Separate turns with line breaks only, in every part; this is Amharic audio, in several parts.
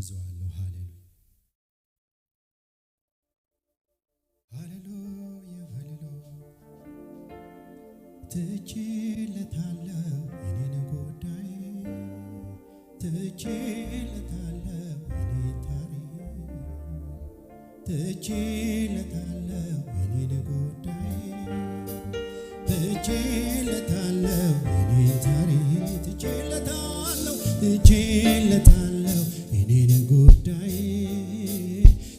ጋብዘዋለሁ። ሃሌሉያ ሃሌሉያ ሃሌሉያ። ትቼለታለሁ የኔን ጉዳይ፣ ትቼለታለሁ የኔን ታሪክ፣ ትቼለታለሁ የኔን ጉዳይ፣ ትቼለታለሁ የኔን ታሪክ፣ ትቼለታለሁ፣ ትቼለታለሁ የኔን ጉዳይ፣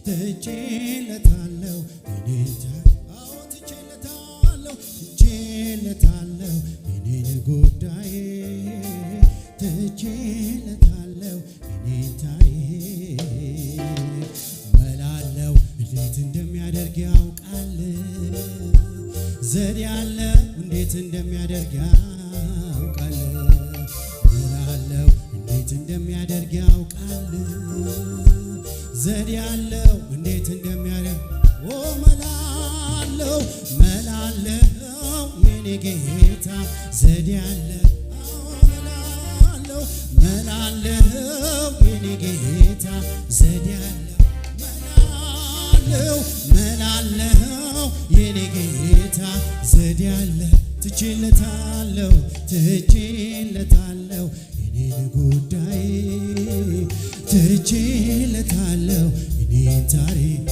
ትቼለታለሁ የኔን ታሪክ። አዎ ትቼለታለሁ፣ ትቼለታለሁ የኔን ጉዳይ፣ ትቼለታለሁ የኔን ታሪክ። መላለው እንዴት እንደሚያደርግ ያውቃል፣ ዘዴ አለው፣ እንዴት እንደሚያደርግ ያውቃል። መላለው እንዴት እንደሚያደርግ ያውቃል፣ ዘዴ አለው እንዴት እንደሚያደርግ። ኦ መላለው፣ መላለው የኔ ጌታ ዘዴ አለው። አዎ መላለው፣ መላለው የኔ ጌታ ዘዴ አለው። መላለው፣ መላለው የኔ ጌታ ዘዴ አለ። ትቼለታለሁ፣ ትቼለታለሁ የኔን ጉዳይ፣ ትቼለታለሁ የኔን ታሪክ።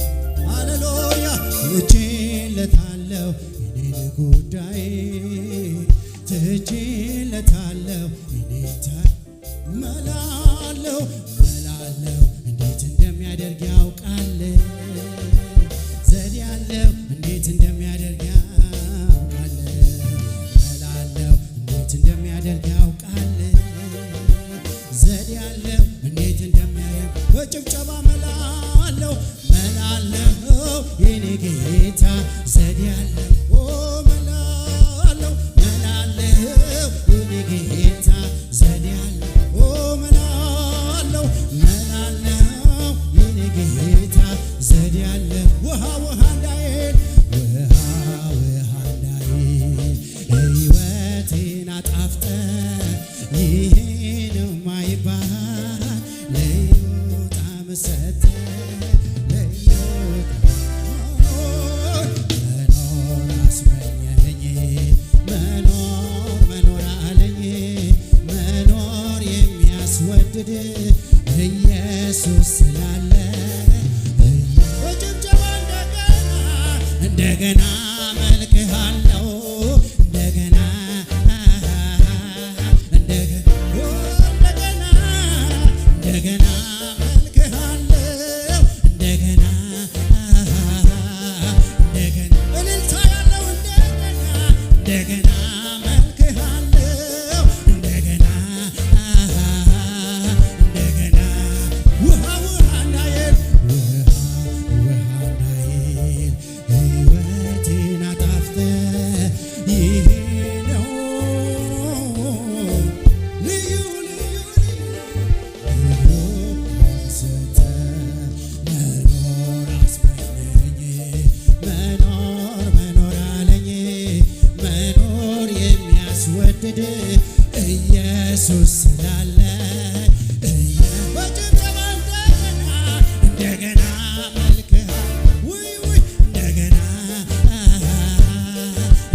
ሃሌሉያ። ትቼለታለሁ የኔን ጉዳይ፣ ትቼለታለሁ የኔን ታሪክ። መላለው፣ መላለው እንዴት እንደሚያደርግ ያውቃል፣ ዘዴ አለው፣ እንዴት እንደሚያደርግ ያውቃል። መላለው እንዴት እንደሚያደርግ ያውቃል፣ ዘዴ አለው እንዴት እንደሚያደርግ። በጭብጨባ መላለው፣ መላለው የኔ ጌታ ዘዴ አለው። ኦ መላለው፣ መላለው የኔ ጌታ ዘዴ አለው። ኦ መላለው፣ መላለው የኔ ጌታ ዘዴ አለው። ውሃ ውሃ እንዳይል፣ ውሃ ውሃ እንዳይል ሕይወቴን አጣፍጠ፣ ይሄ ነው ማይባል ልዩ ጣዕም ሰጠ። ልዩ መኖር መኖር አስመኘኝ፣ መኖር መኖር አለኝ፣ መኖር የሚያስወድድ ኢየሱስ ስላለ። በጭብጨባ እንደገና፣ እንደገና መልክሃለው፣ እንደገና፣ እንደገና፣ እንደገና፣ እንደገና መልክሃለው፣ እንደገና፣ እንደገና፣ እልልታ ያለው እንደገና፣ እንደገና መልክሃለው፣ እንደገና፣ እንደገና። ውሃ ውሃ እንዳይል፣ ውሃ ውሃ እንዳይል ሕይወቴን አጣፍጠ፣ ይሄ ነው ልዩ ልዩ ልዩ ሰጠ። መኖር አስመኘኝ፣ መኖር መኖር አለኝ፣ መኖር የሚያስወድድ ኢየሱስ ስላለ። በጭብጨባ እንደገና፣ እንደገና መልክህ ውይ ውይ፣ እንደገና፣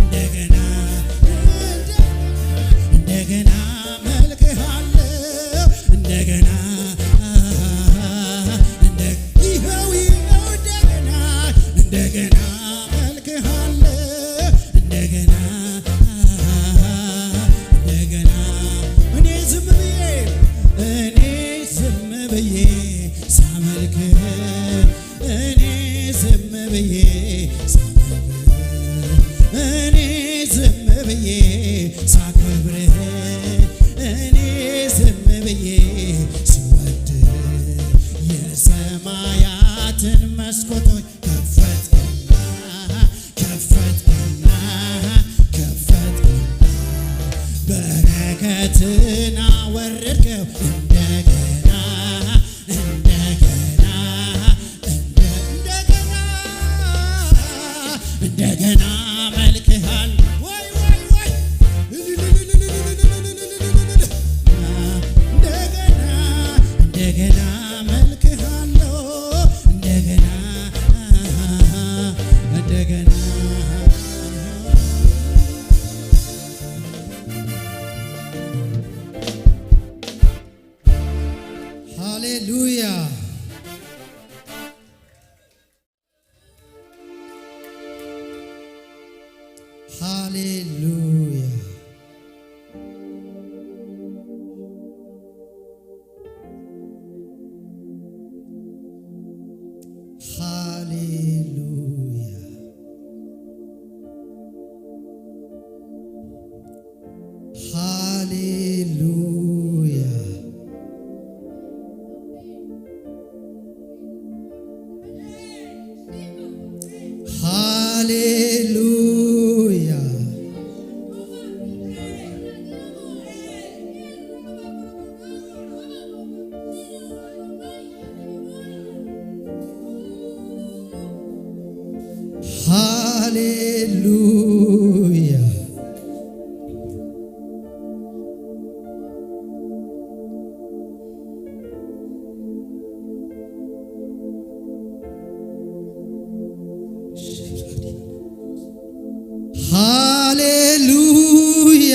እንደገና፣ እንደገና መልክሃለው፣ እንደገና፣ ይኸው ይኸው እንደገና፣ እንደገና መልክሃለው፣ እንደገና፣ እንደገና። እኔ ዝም ብዬ፣ እኔ ዝም ብዬ ሳመልክህ፣ እኔ ዝም ብዬ ሳመልክህ፣ እኔ ዝም ብዬ ሳከብርህ፣ እኔ ዝም ብዬ ስወድህ፣ የሰማያትን መስኮቶች ከፈትክና፣ ከፈትክና፣ ከፈትክና በረከትን አወረድከው እንደገና፣ እንደገና፣ እንደገና፣ እንደገና መልክሃል። ወይ ወይ ወይ፣ እንደገና፣ እንደገና። አመልክሃለሁ እንደገና እንደገና።
ሃሌሉያ። ሃሌሉያ። ሃሌሉያ። ሃሌሉያ። ሃሌሉያ። ሃሌሉያ። ሃሌሉያ። ሃሌሉያ።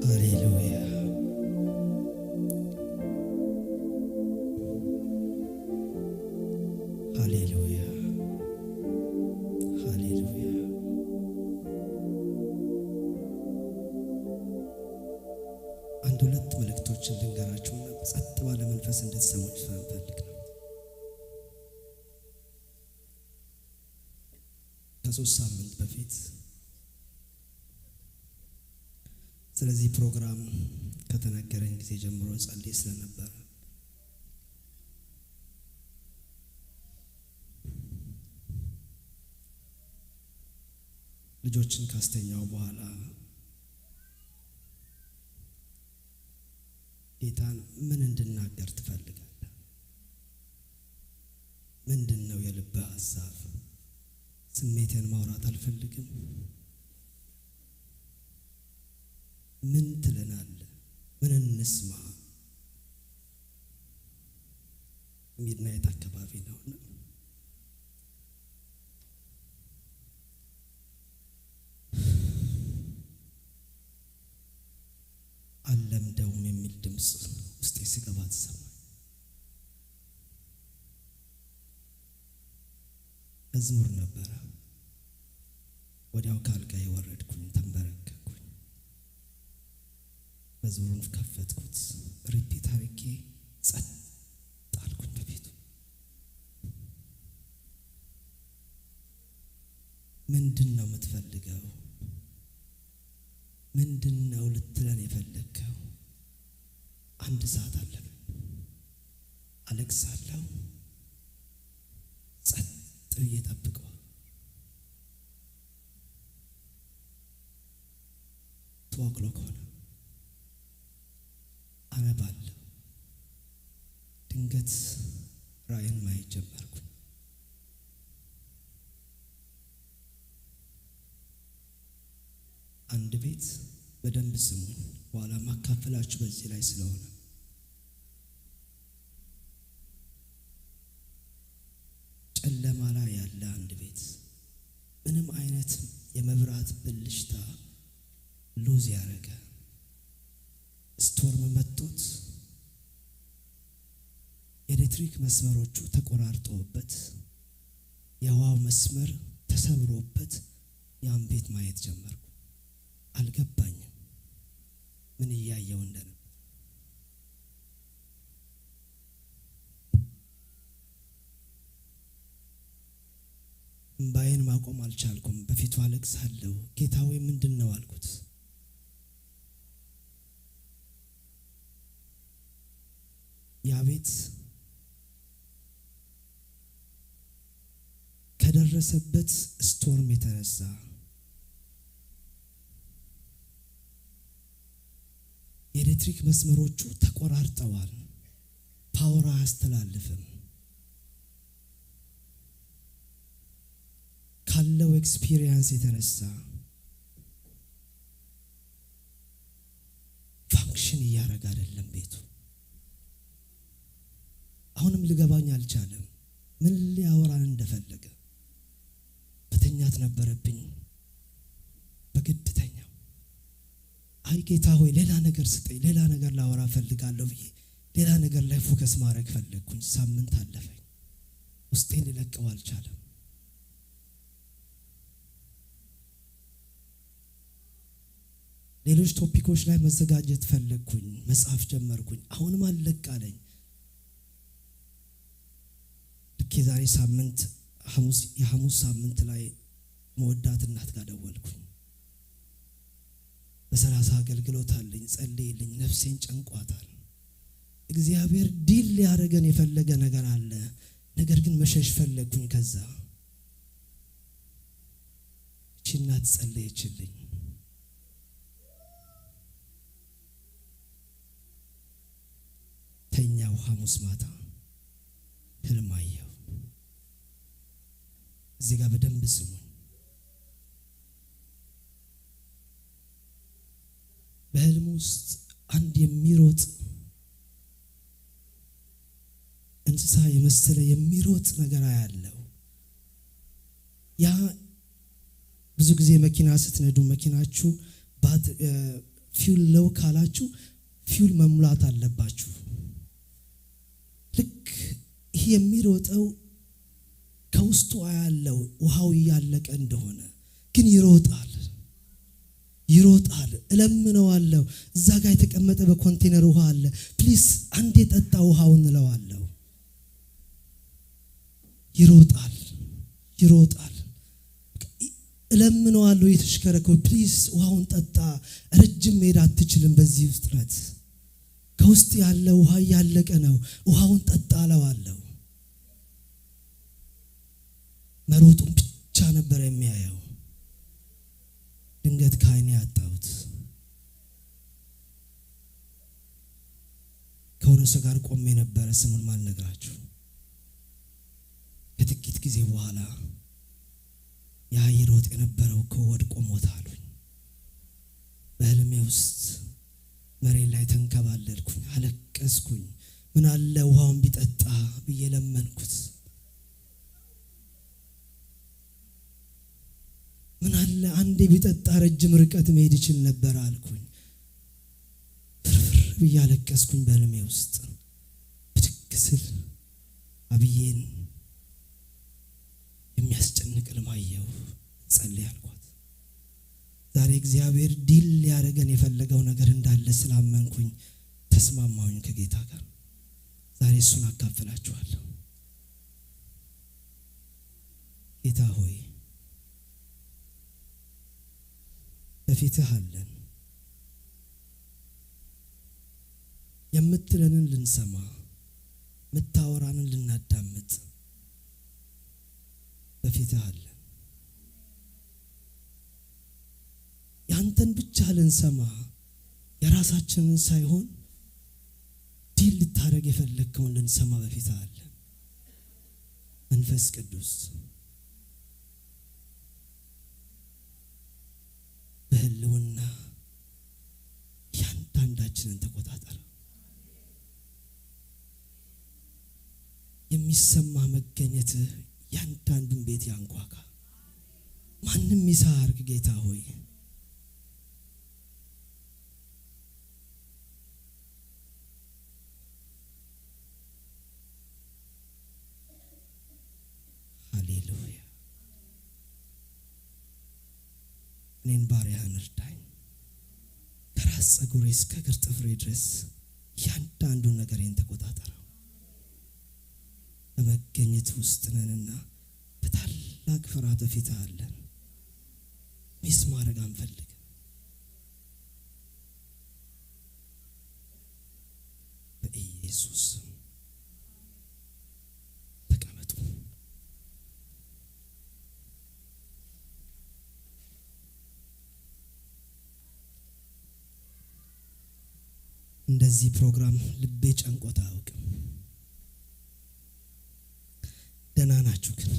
ሃሌሉያ። ሃሌሉያ። ሃሌሉያ። አንድ ሁለት መልእክቶችን ልንገራችሁና ጸጥ ባለ መንፈስ እንድትሰሙኝ ስለምፈልግ ነው። ከ3 ሳምንት በፊት ስለዚህ ፕሮግራም ከተነገረኝ ጊዜ ጀምሮ ጸልይ ስለነበረ ልጆችን ካስተኛው በኋላ ጌታን ምን እንድናገር ትፈልጋለህ? ምንድን ነው የልብህ ሀሳብ? ስሜቴን ማውራት አልፈልግም። ምን ትለናለህ? ምን እንስማ? Midnight አካባቢ ነው። አልለምደውም የሚል ድምፅ ውስጤ ሲገባ ተሰማኝ። መዝሙር ነበረ። ወዲያው ከአልጋዬ ወረድኩኝ፣ ተንበረከኩኝ። መዝሙሩን ከፈትኩት፣ repeat አድርጌ ጸጥ አልኩኝ በቤቱ። ምንድን ነው የምትፈልገው? ምንድን ነው ልትለን የፈለግከው? አንድ ሰዓት አለፈ። አለቅሳለሁ። ጸጥ ብዬ ጠብቀዋል። 2 o'clock ሆነ። አነባለሁ። ድንገት ራእይን ማየት ጀመርኩኝ። አንድ ቤት፣ በደንብ ስሙኝ፣ በኋላ ማካፈላችሁ በዚህ ላይ ስለሆነ፣ ጨለማ ላይ ያለ አንድ ቤት፣ ምንም አይነት የመብራት ብልሽታ lose ያደረገ፣ storm መጥቶት የኤሌክትሪክ መስመሮቹ ተቆራርጦበት፣ የውሃው መስመር ተሰብሮበት ያን ቤት ማየት ጀመርኩ። አልገባኝም ምን እያየው እንደነበር። እምባዬን ማቆም አልቻልኩም። በፊቱ አለቅሳለሁ። ጌታ ሆይ ምንድን ነው አልኩት። ያ ቤት ከደረሰበት storm የተነሳ የኤሌክትሪክ መስመሮቹ ተቆራርጠዋል። Power አያስተላልፍም። ካለው experience የተነሳ function እያደረገ አይደለም ቤቱ። አሁንም ሊገባኝ አልቻለም ምን ሊያወራን እንደፈለገ። መተኛት ነበረብኝ። በግድ ተኛው። አይ ጌታ ሆይ ሌላ ነገር ስጠኝ፣ ሌላ ነገር ላወራ ፈልጋለሁ ብዬ ሌላ ነገር ላይ focus ማድረግ ፈለግኩኝ። ሳምንት አለፈኝ። ውስጤን ሊለቀው አልቻለም። ሌሎች topic ኦች ላይ መዘጋጀት ፈለግኩኝ። መጻፍ ጀመርኩኝ። አሁንም አልለቅ አለኝ። ልክ የዛሬ ሳምንት ሐሙስ፣ የሐሙስ ሳምንት ላይ መወዳት እናት ጋር ደወልኩኝ። በ30 አገልግሎት አለኝ፣ ጸልይልኝ፣ ነፍሴን ጨንቋታል። እግዚአብሔር deal ሊያደርገን የፈለገ ነገር አለ። ነገር ግን መሸሽ ፈለግኩኝ። ከዛ እቺ እናት ጸለየችልኝ። ተኛው። ሐሙስ ማታ ህልም አየሁ። እዚህ ጋር በደንብ ስሙኝ። በህልም ውስጥ አንድ የሚሮጥ እንስሳ የመሰለ የሚሮጥ ነገር አያለው። ያ ብዙ ጊዜ መኪና ስትነዱ መኪናችሁ fuel low ካላችሁ fuel መሙላት አለባችሁ። ልክ ይህ የሚሮጠው ከውስጡ አያለው ውሃው እያለቀ እንደሆነ፣ ግን ይሮጣል ይሮጣል። እለምነዋለሁ። እዛ ጋር የተቀመጠ በኮንቴነር ውሃ አለ። Please አንዴ ጠጣ ውሃውን እለዋለሁ። ይሮጣል ይሮጣል። እለምነዋለሁ እየተሽከረከሩ፣ please ውሃውን ጠጣ፣ ረጅም መሄድ አትችልም በዚህ ፍጥነት፣ ከውስጥ ያለ ውሃ እያለቀ ነው። ውሃውን ጠጣ እለዋለሁ። መሮጡን ብቻ ነበር የሚያየው። ድንገት ከዓይኔ አጣሁት። ከሆነ ሰው ጋር ቆሜ ነበረ፣ ስሙን ማልነግራችሁ። ከጥቂት ጊዜ በኋላ ያ ይሮጥ የነበረው እኮ ወድቆ ሞተ አሉኝ። በህልሜ ውስጥ መሬት ላይ ተንከባለልኩኝ፣ አለቀስኩኝ። ምን አለ ውሃውን ቢጠጣ ብዬ ለመንኩት። ምን አለ አንዴ ቢጠጣ ረጅም ርቀት መሄድ ይችል ነበር አልኩኝ። ፍርፍር ብዬ አለቀስኩኝ በህልሜ ውስጥ። ብድግ ስል አብዬን የሚያስጨንቅ ህልም አየሁ። ጸልይ አልኳት። ዛሬ እግዚአብሔር deal ሊያደርገን የፈለገው ነገር እንዳለ ስላመንኩኝ ተስማማሁኝ ከጌታ ጋር። ዛሬ እሱን አካፍላችኋለሁ። ጌታ ሆይ በፊትህ አለን፣ የምትለንን ልንሰማ፣ የምታወራንን ልናዳምጥ በፊትህ አለን። ያንተን ብቻ ልንሰማ የራሳችንን ሳይሆን deal ልታደርግ የፈለግከውን ልንሰማ በፊትህ አለን። መንፈስ ቅዱስ በህልውና እያንዳንዳችንን ተቆጣጠረ። የሚሰማ መገኘትህ እያንዳንዱን ቤት ያንኳኳ። ማንም ይሳርክ ጌታ ሆይ። ሃሌሉያ። እኔን ባሪያህን እርዳኝ። ከራስ ፀጉሬ እስከ እግር ጥፍሬ ድረስ እያንዳንዱን ነገሬን ተቆጣጠረው። በመገኘት ውስጥ ነንና በታላቅ ፍርሃት በፊትህ አለን። miss ማድረግ አንፈልግም። በኢየሱስ ተቀመጡ። እንደዚህ ፕሮግራም ልቤ ጨንቆት አያውቅም። ደህና ናችሁ? ግን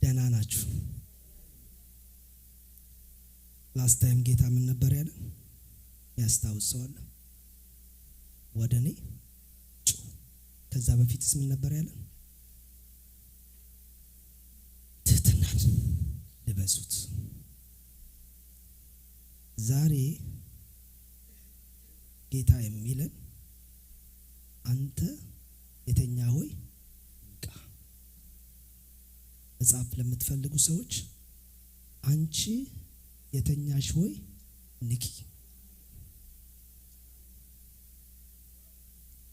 ደህና ናችሁ? Last time ጌታ ምን ነበር ያለን? ያስታውሰዋል። ወደ እኔ ጩሁ። ከዛ በፊትስ ምን ነበር ያለን? ትህትናን ልበሱት። ዛሬ ጌታ የሚለን አንተ የተኛ ሆይ ንቃ። መጽሐፍ ለምትፈልጉ ሰዎች አንቺ የተኛሽ ሆይ ንቂ፣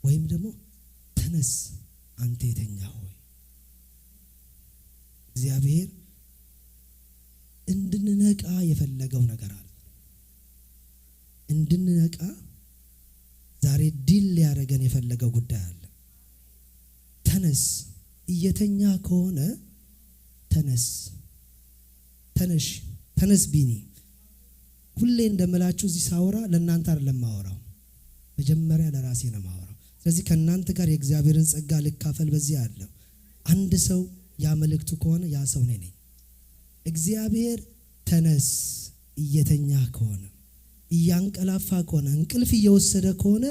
ወይም ደግሞ ተነስ አንተ የተኛ ሆይ። እግዚአብሔር እንድንነቃ የፈለገው ነገር አለ። እንድንነቃ ዛሬ deal ሊያደርገን የፈለገው ጉዳይ አለ። ተነስ። እየተኛ ከሆነ ተነስ፣ ተነሽ፣ ተነስ ቢኒ። ሁሌ እንደምላችሁ እዚህ ሳወራ ለእናንተ አይደለም ማወራው፣ መጀመሪያ ለራሴ ነው ማወራው። ስለዚህ ከእናንተ ጋር የእግዚአብሔርን ጸጋ ልካፈል በዚህ አለው። አንድ ሰው ያ መልእክቱ ከሆነ ያ ሰው እኔ ነኝ። እግዚአብሔር ተነስ እየተኛ ከሆነ፣ እያንቀላፋ ከሆነ፣ እንቅልፍ እየወሰደ ከሆነ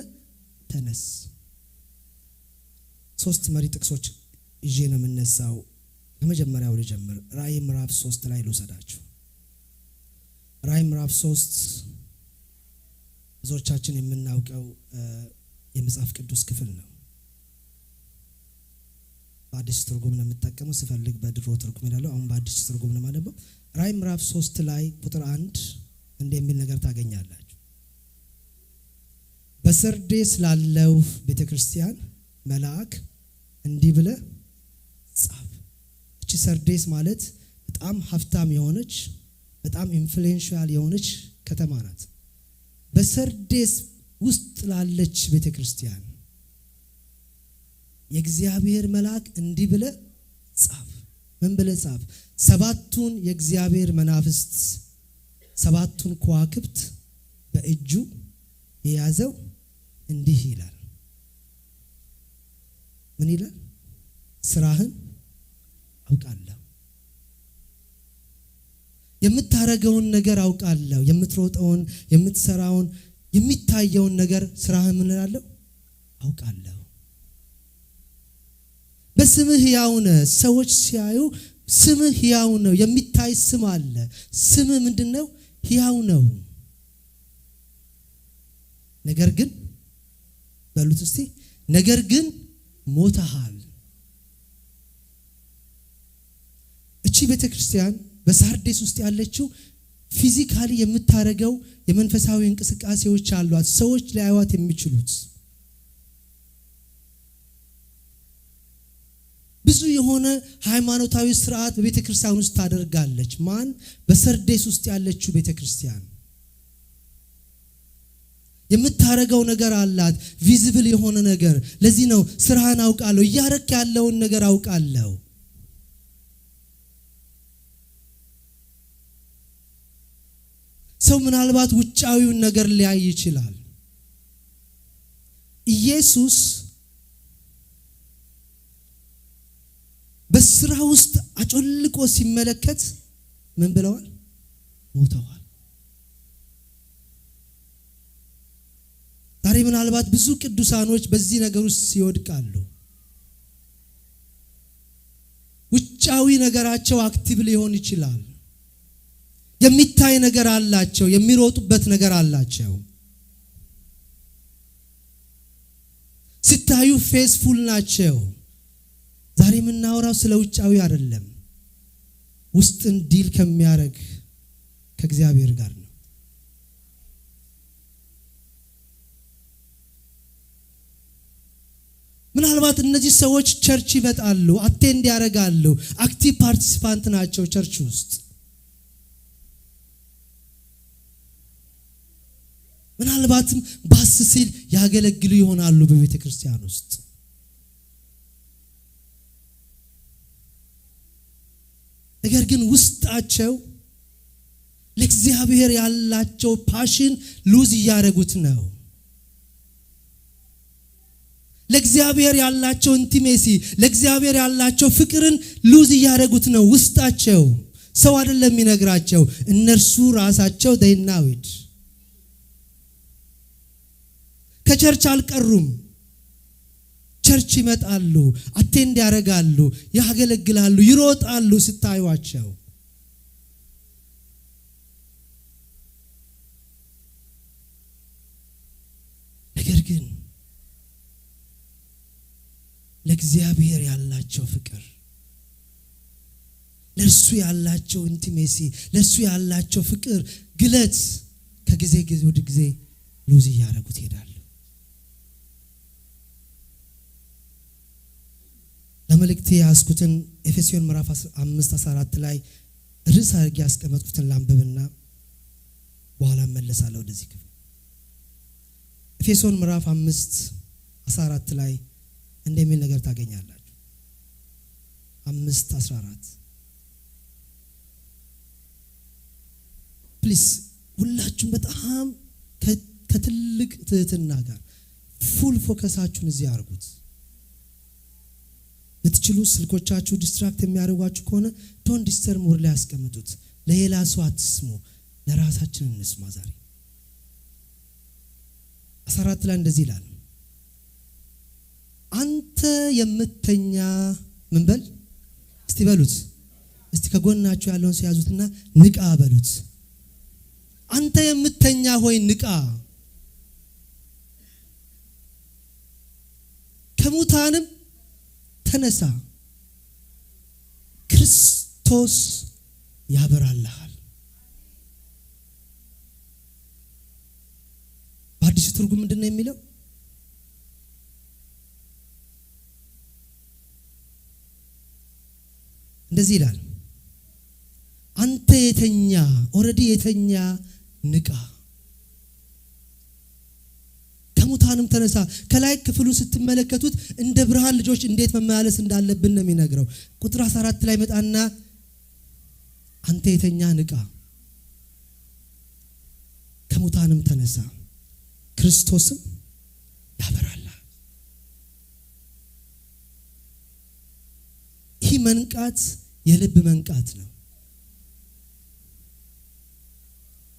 ተነስ። 3 መሪ ጥቅሶች ይዤ ነው የምነሳው። ከመጀመሪያው ልጀምር። ራእይ ምዕራፍ 3 ላይ ልውሰዳችሁ። ራእይ ምዕራፍ 3 ብዙዎቻችን የምናውቀው የመጽሐፍ ቅዱስ ክፍል ነው። በአዲስ ትርጉም ነው የምጠቀመው። ስፈልግ በድሮ ትርጉም እላለሁ። አሁን በአዲስ ትርጉም ነው የማነበው። ራእይ ምዕራፍ 3 ላይ ቁጥር 1 እንዲህ የሚል ነገር ታገኛላችሁ። በሰርዴስ ላለው ቤተክርስቲያን መልአክ እንዲህ ብለህ ጻፍ። እቺ ሰርዴስ ማለት በጣም ሀብታም የሆነች በጣም influential የሆነች ከተማ ናት። በሰርዴስ ውስጥ ላለች ቤተክርስቲያን የእግዚአብሔር መልአክ እንዲህ ብለህ ጻፍ። ምን ብለህ ጻፍ? 7ቱን የእግዚአብሔር መናፍስት 7ቱን ከዋክብት በእጁ የያዘው እንዲህ ይላል። ምን ይላል? ስራህን አውቃለሁ፣ የምታረገውን ነገር አውቃለሁ፣ የምትሮጠውን፣ የምትሰራውን፣ የሚታየውን ነገር ስራህን ምን እላለሁ? አውቃለሁ። በስምህ ሕያው ነህ። ሰዎች ሲያዩ ስምህ ሕያው ነው። የሚታይ ስም አለ። ስምህ ምንድነው? ሕያው ነው። ነገር ግን በሉት እስቲ፣ ነገር ግን ሞተሃል። እቺ ቤተክርስቲያን በሳርዴስ ውስጥ ያለችው physically የምታረገው የመንፈሳዊ እንቅስቃሴዎች አሏት፣ ሰዎች ሊያዩዋት የሚችሉት ብዙ የሆነ ሃይማኖታዊ ስርዓት በቤተክርስቲያን ውስጥ ታደርጋለች። ማን? በሰርዴስ ውስጥ ያለችው ቤተክርስቲያን የምታረገው ነገር አላት፣ visible የሆነ ነገር። ለዚህ ነው ስራህን አውቃለሁ፣ እያረክ ያለውን ነገር አውቃለሁ። ሰው ምናልባት ውጫዊውን ነገር ሊያይ ይችላል። ኢየሱስ በስራ ውስጥ አጮልቆ ሲመለከት ምን ብለዋል? ሞተዋል። ዛሬ ምናልባት ብዙ ቅዱሳኖች በዚህ ነገር ውስጥ ይወድቃሉ። ውጫዊ ነገራቸው active ሊሆን ይችላል። የሚታይ ነገር አላቸው፣ የሚሮጡበት ነገር አላቸው። ሲታዩ faithful ናቸው። ዛሬ የምናወራው ስለ ውጫዊ አይደለም፣ ውስጥን deal ከሚያደርግ ከእግዚአብሔር ጋር ነው። ምናልባት እነዚህ ሰዎች church ይመጣሉ፣ attend ያደርጋሉ፣ active participant ናቸው church ውስጥ። ምናልባትም ባስ ሲል ያገለግሉ ይሆናሉ በቤተ ክርስቲያን ውስጥ። ነገር ግን ውስጣቸው ለእግዚአብሔር ያላቸው passion lose እያደረጉት ነው። ለእግዚአብሔር ያላቸው intimacy፣ ለእግዚአብሔር ያላቸው ፍቅርን lose እያደረጉት ነው። ውስጣቸው ሰው አይደለም የሚነግራቸው፣ እነርሱ ራሳቸው they know it። ከ church አልቀሩም። church ይመጣሉ፣ attend ያደርጋሉ፣ ያገለግላሉ፣ ይሮጣሉ ስታዩዋቸው። ነገር ግን ለእግዚአብሔር ያላቸው ፍቅር፣ ለእርሱ ያላቸው intimacy፣ ለእርሱ ያላቸው ፍቅር ግለት ከጊዜ ጊዜ ወደ ጊዜ lose እያደረጉት ይሄዳሉ። ለመልእክቴ ያዝኩትን ኤፌሶን ምዕራፍ 5:14 ላይ ርዕስ አድርጌ ያስቀመጥኩትን ላንብብና በኋላ እመለሳለሁ ወደዚህ ክፍል። ኤፌሶን ምዕራፍ 5:14 ላይ እንደሚል ነገር ታገኛላችሁ። 5:14 please ሁላችሁም በጣም ከትልቅ ትህትና ጋር full focus ኣችሁን እዚህ አድርጉት። ብትችሉ ስልኮቻችሁ distract የሚያደርጓችሁ ከሆነ don't disturb mode ላይ ያስቀምጡት። ለሌላ ሰው አትስሙ፣ ለራሳችን እንስማ። ዛሬ 14 ላይ እንደዚህ ይላል፣ አንተ የምተኛ ምን በል እስቲ በሉት፣ እስቲ ከጎናችሁ ያለውን ሰው ያዙትና ንቃ በሉት። አንተ የምተኛ ሆይ ንቃ፣ ከሙታንም ተነሳ፣ ክርስቶስ ያበራልሃል። በአዲሱ ትርጉም ምንድን ነው የሚለው? እንደዚህ ይላል፣ አንተ የተኛ already የተኛ ንቃ፣ ከሙታንም ተነሳ። ከላይ ክፍሉን ስትመለከቱት እንደ ብርሃን ልጆች እንዴት መመላለስ እንዳለብን ነው የሚነግረው። ቁጥር 14 ላይ መጣና አንተ የተኛ ንቃ፣ ከሙታንም ተነሳ፣ ክርስቶስም ያበራልሃል። ይህ መንቃት የልብ መንቃት ነው።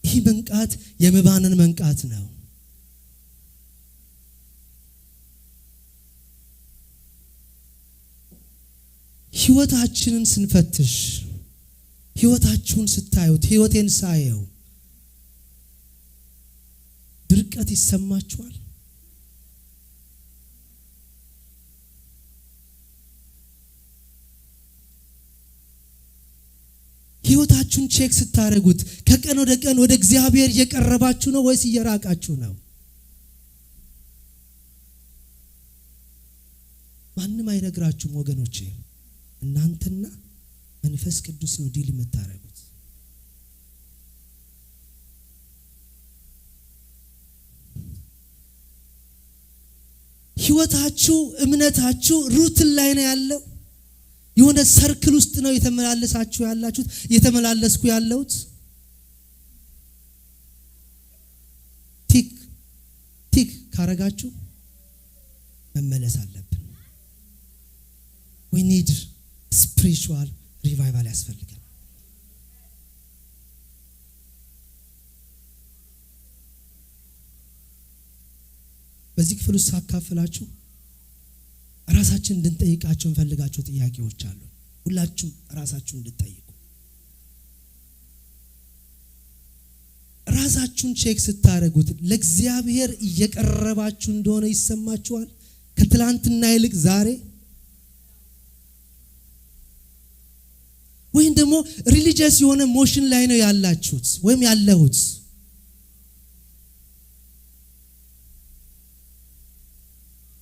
ይህ መንቃት የመባነን መንቃት ነው። ህይወታችንን ስንፈትሽ፣ ህይወታችሁን ስታዩት፣ ህይወቴን ሳየው ድርቀት ይሰማችኋል? ህይወታችሁን check ስታደርጉት ከቀን ወደ ቀን ወደ እግዚአብሔር እየቀረባችሁ ነው ወይስ እየራቃችሁ ነው? ማንም አይነግራችሁም ወገኖቼ። እናንተና መንፈስ ቅዱስ ነው deal የምታደርጉት። ህይወታችሁ፣ እምነታችሁ routine ላይ ነው ያለው። የሆነ circle ውስጥ ነው የተመላለሳችሁ ያላችሁት፣ የተመላለስኩ ያለሁት። Tick tick ካረጋችሁ መመለስ አለብን። We need spiritual revival ያስፈልጋል። በዚህ ክፍል ውስጥ ሳካፍላችሁ ራሳችን እንድንጠይቃቸው እንፈልጋቸው ጥያቄዎች አሉ። ሁላችሁም ራሳችሁን እንድትጠይቁ፣ ራሳችሁን check ስታደርጉት ለእግዚአብሔር እየቀረባችሁ እንደሆነ ይሰማችኋል? ከትላንትና ይልቅ ዛሬ፣ ወይም ደግሞ religious የሆነ motion ላይ ነው ያላችሁት ወይም ያለሁት?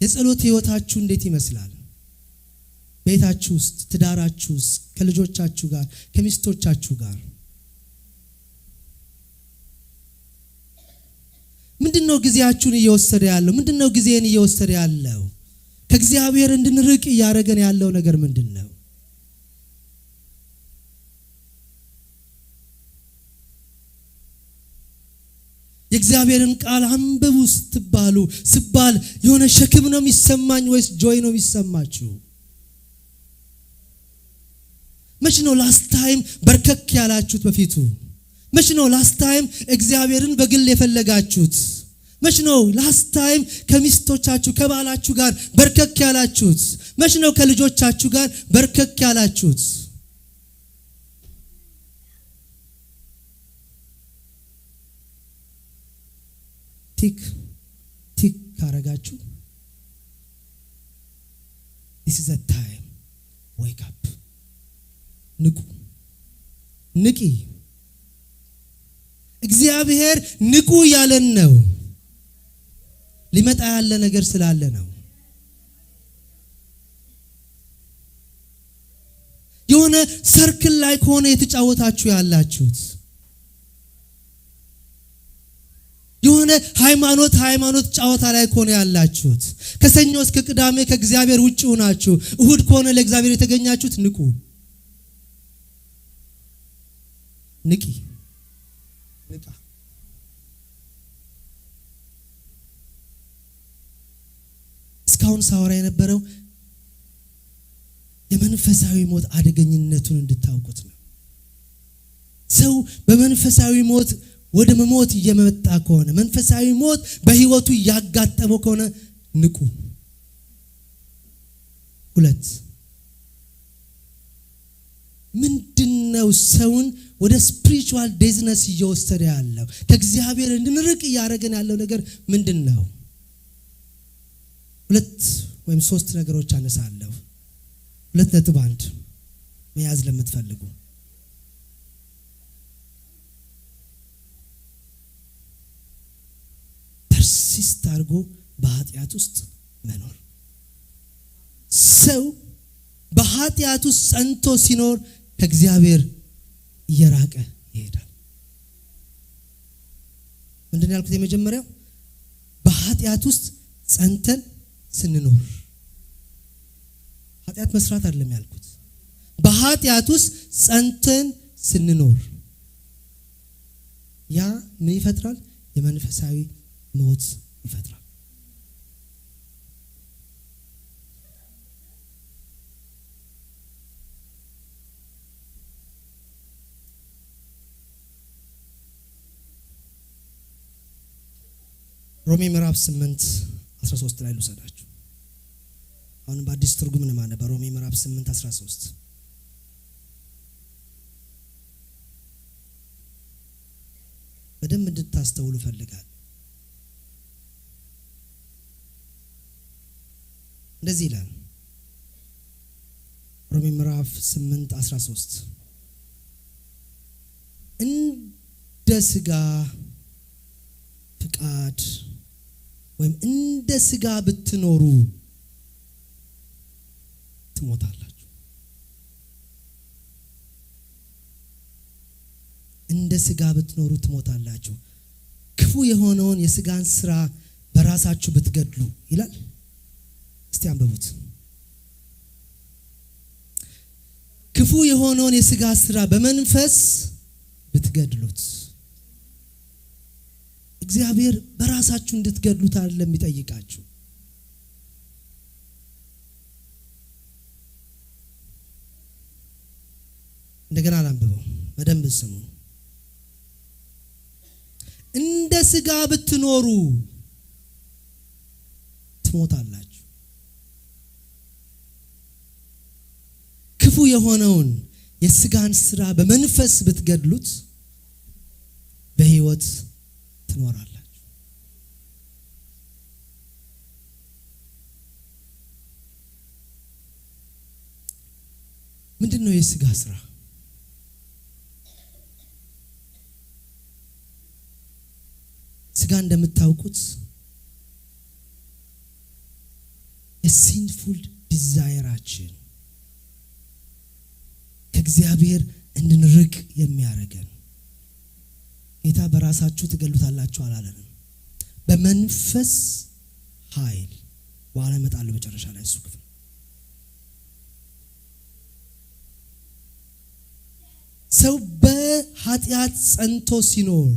የጸሎት ህይወታችሁ እንዴት ይመስላል? ቤታችሁ ውስጥ፣ ትዳራችሁ ውስጥ፣ ከልጆቻችሁ ጋር፣ ከሚስቶቻችሁ ጋር ምንድነው ጊዜያችሁን እየወሰደ ያለው? ምንድነው ጊዜን እየወሰደ ያለው? ከእግዚአብሔር እንድንርቅ እያደረገን ያለው ነገር ምንድነው? የእግዚአብሔርን ቃል አንብቡ ስትባሉ ስባል የሆነ ሸክም ነው የሚሰማኝ ወይስ joy ነው የሚሰማችሁ? መች ነው last time በርከክ ያላችሁት በፊቱ? መች ነው last time እግዚአብሔርን በግል የፈለጋችሁት? መች ነው last time ከሚስቶቻችሁ ከባላችሁ ጋር በርከክ ያላችሁት? መች ነው ከልጆቻችሁ ጋር በርከክ ያላችሁት? Tick tick ካረጋችሁ this is a time, wake up፣ ንቁ፣ ንቂ። እግዚአብሔር ንቁ ያለን ነው። ሊመጣ ያለ ነገር ስላለ ነው። የሆነ circle ላይ ከሆነ የተጫወታችሁ ያላችሁት፣ የሆነ ሃይማኖት ሃይማኖት ጨዋታ ላይ ከሆነ ያላችሁት፣ ከሰኞ እስከ ቅዳሜ ከእግዚአብሔር ውጭ ሆናችሁ እሁድ ከሆነ ለእግዚአብሔር የተገኛችሁት፣ ንቁ፣ ንቂ፣ ንቃ። እስካሁን ሳወራ የነበረው የመንፈሳዊ ሞት አደገኝነቱን እንድታውቁት ነው። ሰው በመንፈሳዊ ሞት ወደ መሞት እየመጣ ከሆነ፣ መንፈሳዊ ሞት በህይወቱ እያጋጠመው ከሆነ ንቁ። ሁለት፣ ምንድነው ሰውን ወደ spiritual deadness እየወሰደ ያለው? ከእግዚአብሔር እንድንርቅ እያደረገን ያለው ነገር ምንድነው? ሁለት ወይም ሶስት ነገሮች አነሳለሁ። 2.1 መያዝ ለምትፈልጉ፣ persist አድርጎ በኃጢአት ውስጥ መኖር። ሰው በኃጢአት ውስጥ ጸንቶ ሲኖር ከእግዚአብሔር እየራቀ ይሄዳል። ምንድን ነው ያልኩት? የመጀመሪያው በኃጢአት ውስጥ ጸንተን ስንኖር፣ ኃጢአት መስራት አይደለም ያልኩት። በኃጢአት ውስጥ ጸንተን ስንኖር ያ ምን ይፈጥራል? የመንፈሳዊ ሞት ይፈጥራል። ሮሜ ምዕራፍ 8 13 ላይ ልውሰዳችሁ። አሁንም በአዲስ ትርጉም ነው የማነበው። ሮሜ ምዕራፍ 8:13 በደንብ እንድታስተውሉ እፈልጋለሁ። እንደዚህ ይላል ሮሜ ምዕራፍ 8:13 እንደ ስጋ ፍቃድ ወይም እንደ ስጋ ብትኖሩ ትሞታላችሁ። እንደ ስጋ ብትኖሩ ትሞታላችሁ። ክፉ የሆነውን የስጋን ስራ በራሳችሁ ብትገድሉ ይላል። እስቲ አንብቡት። ክፉ የሆነውን የስጋ ስራ በመንፈስ ብትገድሉት። እግዚአብሔር በራሳችሁ እንድትገድሉት አይደለም የሚጠይቃችሁ። እንደገና ላንብበው፣ በደንብ ስሙ። እንደ ስጋ ብትኖሩ ትሞታላችሁ። ክፉ የሆነውን የስጋን ስራ በመንፈስ ብትገድሉት በሕይወት ትኖራላችሁ። ምንድን ነው የስጋ ስራ? ስጋ እንደምታውቁት የ sinful desire ኣችን ከእግዚአብሔር እንድንርቅ የሚያደርገን። ጌታ በራሳችሁ ትገሉታላችሁ አላለንም። በመንፈስ ኃይል በኋላ እመጣለሁ መጨረሻ ላይ እሱ ክፍል። ሰው በኃጢአት ጸንቶ ሲኖር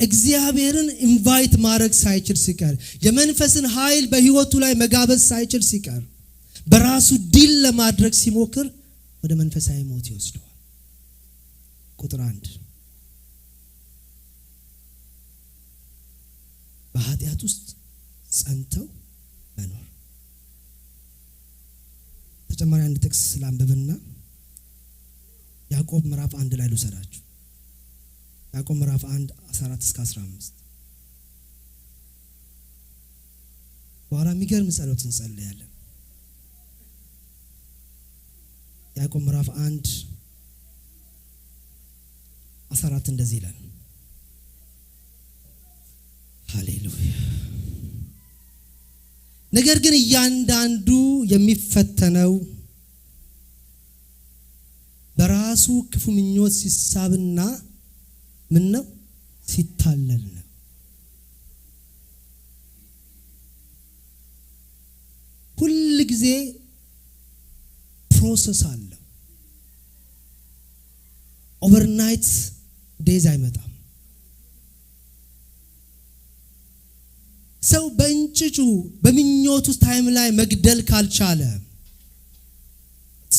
እግዚአብሔርን invite ማድረግ ሳይችል ሲቀር፣ የመንፈስን ኃይል በህይወቱ ላይ መጋበዝ ሳይችል ሲቀር፣ በራሱ deal ለማድረግ ሲሞክር ወደ መንፈሳዊ ሞት ይወስደዋል። ቁጥር 1 በኃጢአት ውስጥ ጸንተው መኖር። ተጨማሪ አንድ ጥቅስ ስላንብብና ያዕቆብ ምዕራፍ 1 ላይ ልውሰዳችሁ። ያዕቆብ ምዕራፍ 1 14-15 በኋላ የሚገርም ጸሎት እንጸልያለን። ያዕቆብ ምዕራፍ 1 14 እንደዚህ ይላል። ሃሌሉያ። ነገር ግን እያንዳንዱ የሚፈተነው በራሱ ክፉ ምኞት ሲሳብና ምን ነው ሲታለል ነው። ሁል ጊዜ process አለው። Overnight death አይመጣም። ሰው በእንጭጩ በምኞቱ time ላይ መግደል ካልቻለ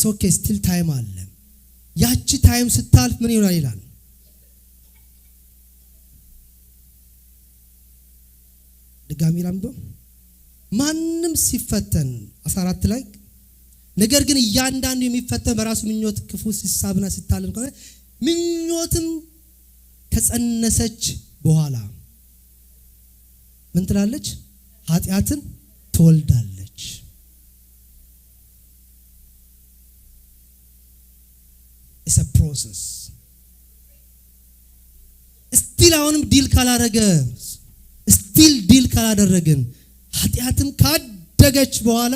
okay still time አለ። ያቺ time ስታልፍ ምን ይሆናል ይላል። ድጋሚ ላንብበው። ማንም ሲፈተን 14 ላይ ነገር ግን እያንዳንዱ የሚፈተን በራሱ ምኞት ክፉ ሲሳብና ሲታለል ከሆነ ምኞትም ከጸነሰች በኋላ ምን ትላለች? ኃጢአትን ትወልዳለች። It's a process. Still አሁንም deal ካላረገ still deal ካላደረግን ኃጢአትም ካደገች በኋላ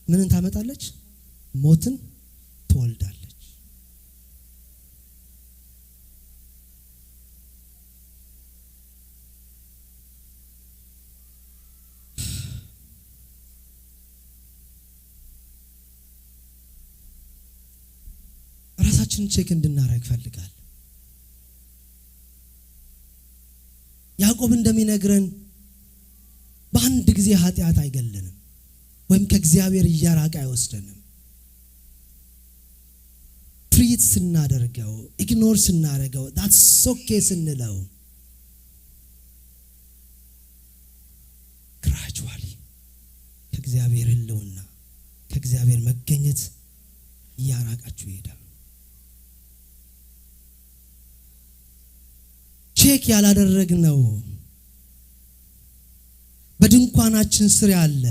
ምንን ታመጣለች? ሞትን ትወልዳለች። ራሳችንን check እንድናደርግ እፈልጋለሁ። ያዕቆብ እንደሚነግረን በአንድ ጊዜ ኃጢአት አይገለንም ወይም ከእግዚአብሔር እያራቀ አይወስደንም። Treat ስናደርገው፣ ignore ስናደርገው፣ that's okay ስንለው gradually ከእግዚአብሔር ህልውና ከእግዚአብሔር መገኘት እያራቃችሁ ይሄዳል። Check ያላደረግነው በድንኳናችን ስር ያለ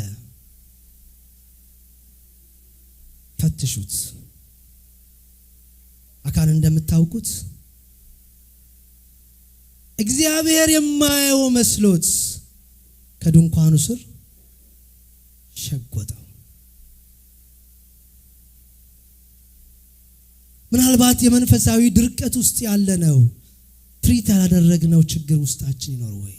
ፈትሹት። አካን እንደምታውቁት እግዚአብሔር የማያየው መስሎት ከድንኳኑ ስር ሸጎጠው። ምናልባት የመንፈሳዊ ድርቀት ውስጥ ያለ ነው፣ treat ያላደረግነው ችግር ውስጣችን ይኖር ወይ?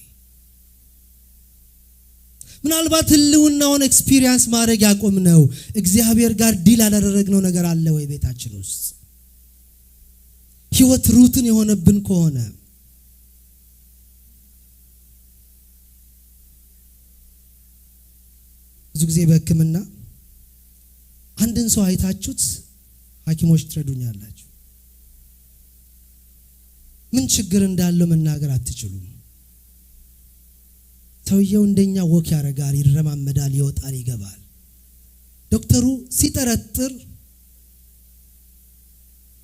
ምናልባት ህልውናውን experience ማድረግ ያቆምነው እግዚአብሔር ጋር deal ያላደረግነው ነገር አለ ወይ ቤታችን ውስጥ? ህይወት routine የሆነብን ከሆነ፣ ብዙ ጊዜ በሕክምና አንድን ሰው አይታችሁት፣ ሐኪሞች ትረዱኛላችሁ፣ ምን ችግር እንዳለው መናገር አትችሉም። ሰውየው እንደኛ walk ያደርጋል፣ ይረማመዳል፣ ይወጣል፣ ይገባል። ዶክተሩ ሲጠረጥር፣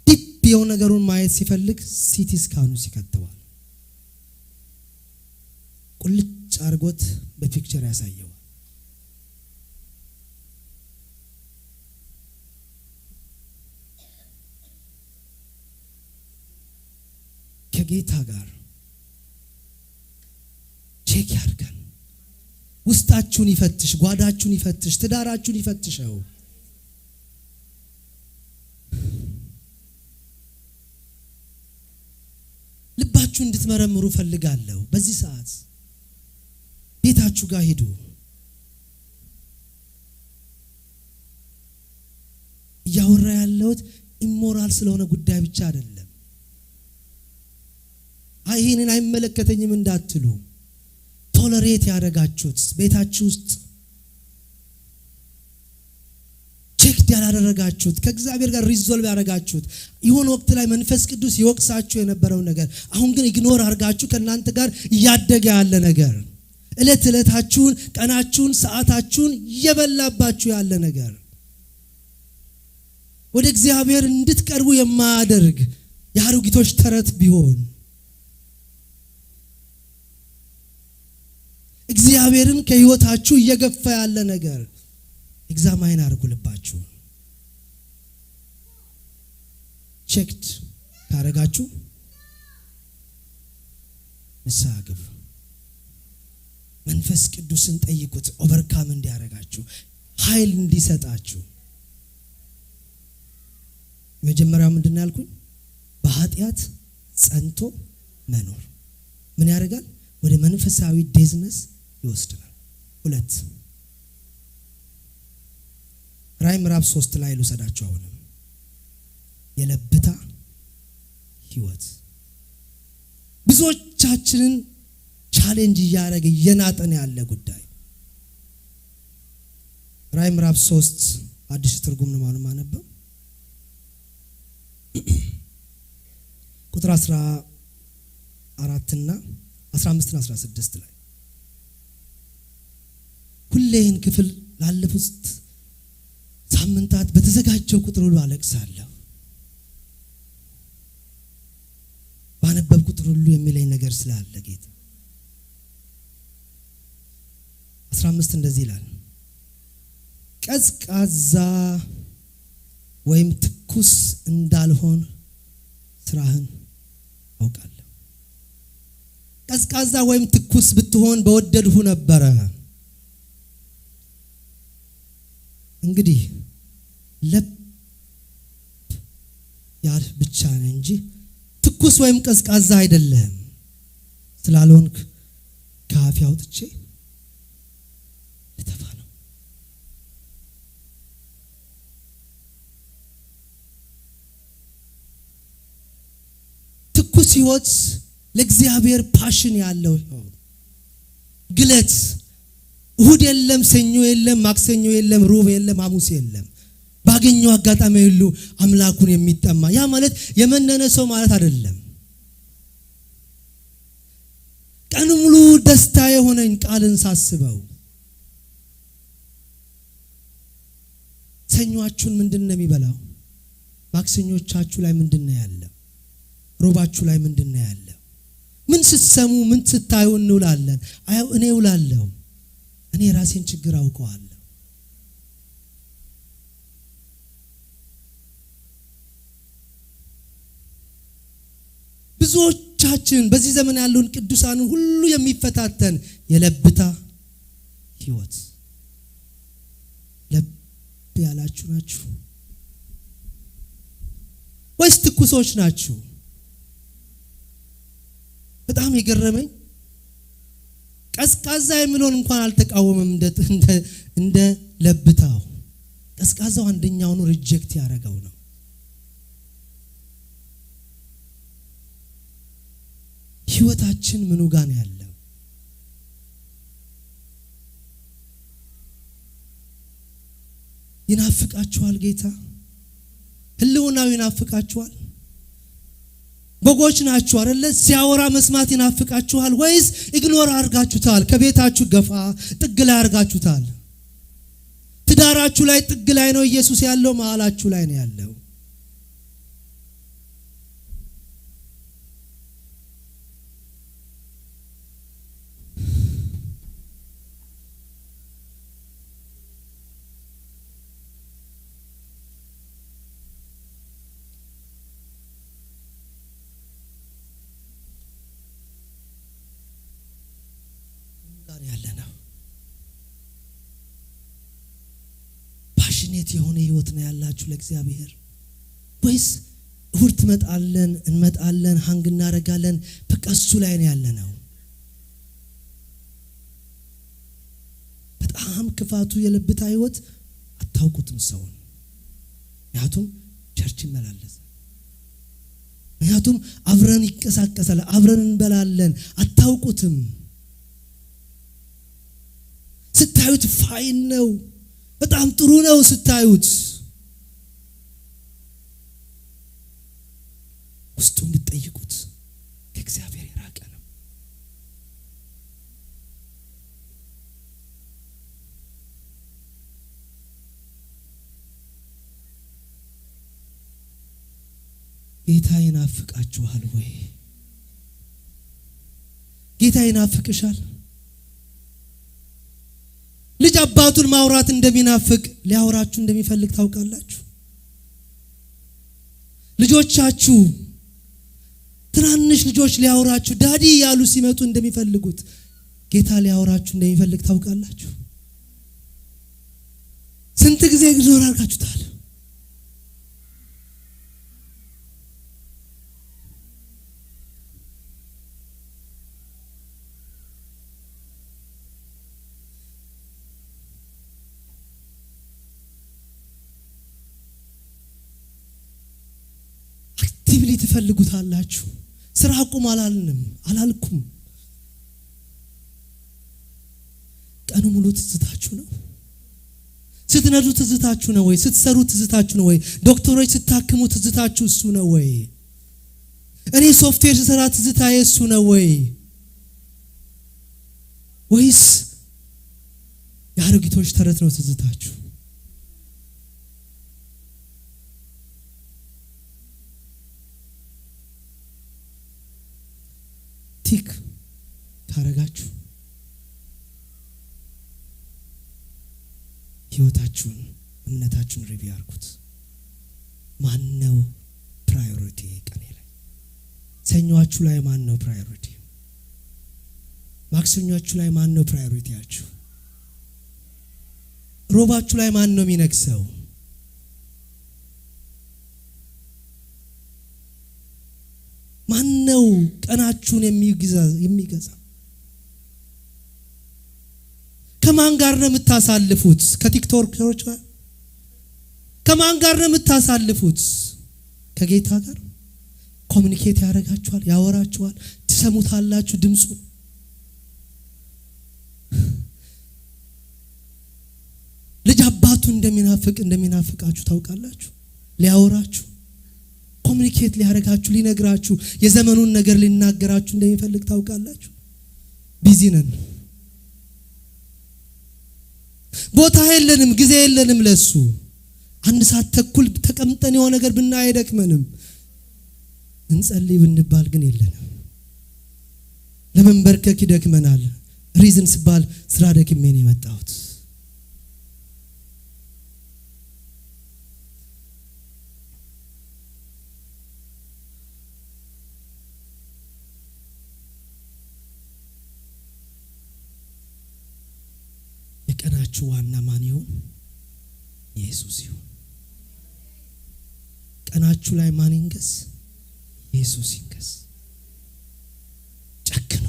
deep የሆነ ነገሩን ማየት ሲፈልግ CT scan ኑ ይከተዋል። ቁልጭ አድርጎት በ picture ያሳየዋል። ከጌታ ጋር check ያድርገን። ውስጣችሁን ይፈትሽ፣ ጓዳችሁን ይፈትሽ፣ ትዳራችሁን ይፈትሸው። ልባችሁን እንድትመረምሩ ፈልጋለሁ። በዚህ ሰዓት ቤታችሁ ጋር ሂዱ። እያወራ ያለሁት immoral ስለሆነ ጉዳይ ብቻ አይደለም። አይ ይህንን አይመለከተኝም እንዳትሉ፣ tolerate ያደረጋችሁት ቤታችሁ ውስጥ check ያላደረጋችሁት፣ ከእግዚአብሔር ጋር resolve ያደረጋችሁት፣ የሆነ ወቅት ላይ መንፈስ ቅዱስ ይወቅሳችሁ የነበረው ነገር አሁን ግን ignore አድርጋችሁ ከእናንተ ጋር እያደገ ያለ ነገር፣ እለት እለታችሁን፣ ቀናችሁን፣ ሰዓታችሁን እየበላባችሁ ያለ ነገር፣ ወደ እግዚአብሔር እንድትቀርቡ የማያደርግ የአሮጊቶች ተረት ቢሆን፣ እግዚአብሔርን ከህይወታችሁ እየገፋ ያለ ነገር examine አድርጉ። ልባችሁ checked ካረጋችሁ ንስሐ ግቡ። መንፈስ ቅዱስን ጠይቁት፣ overcome እንዲያረጋችሁ፣ ኃይል እንዲሰጣችሁ። መጀመሪያው ምንድን ነው ያልኩኝ? በኃጢአት ጸንቶ መኖር ምን ያደርጋል? ወደ መንፈሳዊ deadness ይወስድናል። ሁለት፣ ራዕይ ምዕራፍ 3 ላይ ልውሰዳችሁ። አሁንም የለብታ ህይወት ብዙዎቻችንን challenge እያደረገ እየናጠን ያለ ጉዳይ። ራዕይ ምዕራፍ 3፣ አዲስ ትርጉም ነው ማነበው፣ ቁጥር 14 እና 15 እና 16 ላይ። ሁሌ ይህን ክፍል ላለፉት ሳምንታት በተዘጋጀው ቁጥር ሁሉ አለቅሳለሁ። ባነበብ ቁጥር ሁሉ የሚለኝ ነገር ስላለ ጌታ። 15 እንደዚህ ይላል፣ ቀዝቃዛ ወይም ትኩስ እንዳልሆን ስራህን አውቃለሁ። ቀዝቃዛ ወይም ትኩስ ብትሆን በወደድሁ ነበረ። እንግዲህ ለብ ያልህ ብቻ ነህ እንጂ ትኩስ ወይም ቀዝቃዛ አይደለህም። ስላልሆንክ ከአፌ አውጥቼ ልተፋ ነው። ትኩስ ህይወት ለእግዚአብሔር passion ያለው ህይወት፣ ግለት፣ እሁድ የለም፣ ሰኞ የለም፣ ማክሰኞ የለም፣ ሩብ የለም፣ ሐሙስ የለም። ባገኘው አጋጣሚ ሁሉ አምላኩን የሚጠማ፣ ያ ማለት የመነነ ሰው ማለት አይደለም። ቀን ሙሉ ደስታ የሆነኝ ቃልን ሳስበው ሰኞአችሁን ምንድን ነው የሚበላው? ማክሰኞቻችሁ ላይ ምንድን ነው ያለው? ሮባችሁ ላይ ምንድን ነው ያለው? ምን ስትሰሙ ምን ስታዩ እንውላለን? አይ እኔ እውላለሁ። እኔ ራሴን ችግር አውቀዋለሁ። ብዙዎቻችን በዚህ ዘመን ያለውን ቅዱሳንን ሁሉ የሚፈታተን የለብታ ህይወት። ለብ ያላችሁ ናችሁ ወይስ ትኩሶች ናችሁ? በጣም የገረመኝ ቀዝቃዛ የሚለውን እንኳን አልተቃወመም እንደ ለብታው። ቀዝቃዛው አንደኛውን reject ያደረገው ነው። ህይወታችን ምኑ ጋር ነው ያለው? ይናፍቃችኋል ጌታ? ህልውናው ይናፍቃችኋል? በጎች ናችሁ አይደለ? ሲያወራ መስማት ይናፍቃችኋል ወይስ ignore አድርጋችሁታል? ከቤታችሁ ገፋ ጥግ ላይ አድርጋችሁታል? ትዳራችሁ ላይ ጥግ ላይ ነው ኢየሱስ ያለው፣ መሃላችሁ ላይ ነው ያለው። ያለነው passionate የሆነ ህይወት ነው ያላችሁ ለእግዚአብሔር ወይስ እሁድ ትመጣለን እንመጣለን hang እናደርጋለን በቃ እሱ ላይ ነው ያለነው? በጣም ክፋቱ የለብታ ህይወት አታውቁትም ሰውን። ምክንያቱም church ይመላለሳል፣ ምክንያቱም አብረን ይንቀሳቀሳል፣ አብረን እንበላለን፣ አታውቁትም። ስታዩት fine ነው፣ በጣም ጥሩ ነው ስታዩት። ውስጡን ብትጠይቁት ከእግዚአብሔር የራቀ ነው። ጌታ ይናፍቃችኋል ወይ? ጌታ ይናፍቅሻል? ልጅ አባቱን ማውራት እንደሚናፍቅ ሊያወራችሁ እንደሚፈልግ ታውቃላችሁ? ልጆቻችሁ ትናንሽ ልጆች ሊያወራችሁ daddy ያሉ ሲመጡ እንደሚፈልጉት ጌታ ሊያወራችሁ እንደሚፈልግ ታውቃላችሁ? ስንት ጊዜ ignore አድርጋችሁታል? Actively ትፈልጉታላችሁ። ስራ አቁም አላልንም አላልኩም። ቀኑ ሙሉ ትዝታችሁ ነው። ስትነዱ ትዝታችሁ ነው ወይ? ስትሰሩ ትዝታችሁ ነው ወይ? ዶክተሮች ስታክሙ ትዝታችሁ እሱ ነው ወይ? እኔ ሶፍትዌር ስሰራ ትዝታዬ እሱ ነው ወይ? ወይስ የአሮጊቶች ተረት ነው ትዝታችሁ? Tick ካረጋችሁ ህይወታችሁን እምነታችሁን review አድርጉት። ማነው priority ቀኔ ላይ? ሰኞአችሁ ላይ ማነው priority? ማክሰኞአችሁ ላይ ማነው priority ያችሁ? ሮባችሁ ላይ ማነው የሚነግሰው? ማነው ቀናችሁን የሚገዛ? ከማን ጋር ነው የምታሳልፉት? ከቲክቶከሮች ጋር? ከማን ጋር ነው የምታሳልፉት? ከጌታ ጋር communicate ያደርጋችኋል፣ ያወራችኋል፣ ትሰሙታላችሁ ድምፁ። ልጅ አባቱ እንደሚናፍቃችሁ ታውቃላችሁ። ሊያወራችሁ፣ communicate ሊያደርጋችሁ፣ ሊነግራችሁ፣ የዘመኑን ነገር ሊናገራችሁ እንደሚፈልግ ታውቃላችሁ። Busy ነን፣ ቦታ የለንም፣ ጊዜ የለንም ለሱ። 1 ሰዓት ተኩል ተቀምጠን የሆነ ነገር ብናይ አይደክመንም። እንጸልይ ብንባል ግን የለንም። ለመንበርከክ ይደክመናል። reason ስባል ስራ ደክሜ ነው የመጣሁት። የቀናችሁ ዋና ማን ይሁን? ኢየሱስ ይሁን። ቀናችሁ ላይ ማን ይንገስ? ኢየሱስ ይንገስ። ጨክኑ።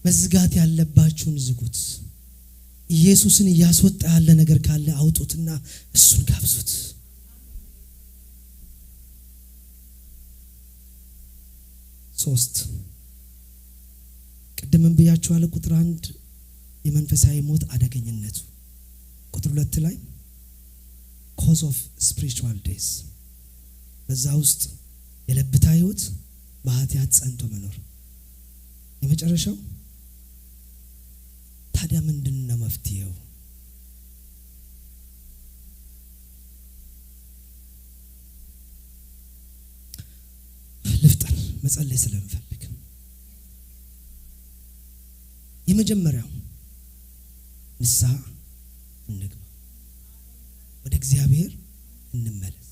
መዝጋት ያለባችሁን ዝጉት። ኢየሱስን እያስወጣ ያለ ነገር ካለ አውጡትና እሱን ጋብዙት። 3 ቅድምም ብያችኋለሁ። ቁጥር 1 የመንፈሳዊ ሞት አደገኝነቱ፣ ቁጥር 2 ላይ cause of spiritual death፣ በዛ ውስጥ የለብታ ህይወት፣ በኃጢአት ጸንቶ መኖር። የመጨረሻው ታዲያ ምንድነው መፍትሄው? ልፍጠን፣ መጸለይ ስለምፈልግ። የመጀመሪያው ንስሐ እንግባ፣ ወደ እግዚአብሔር እንመለስ።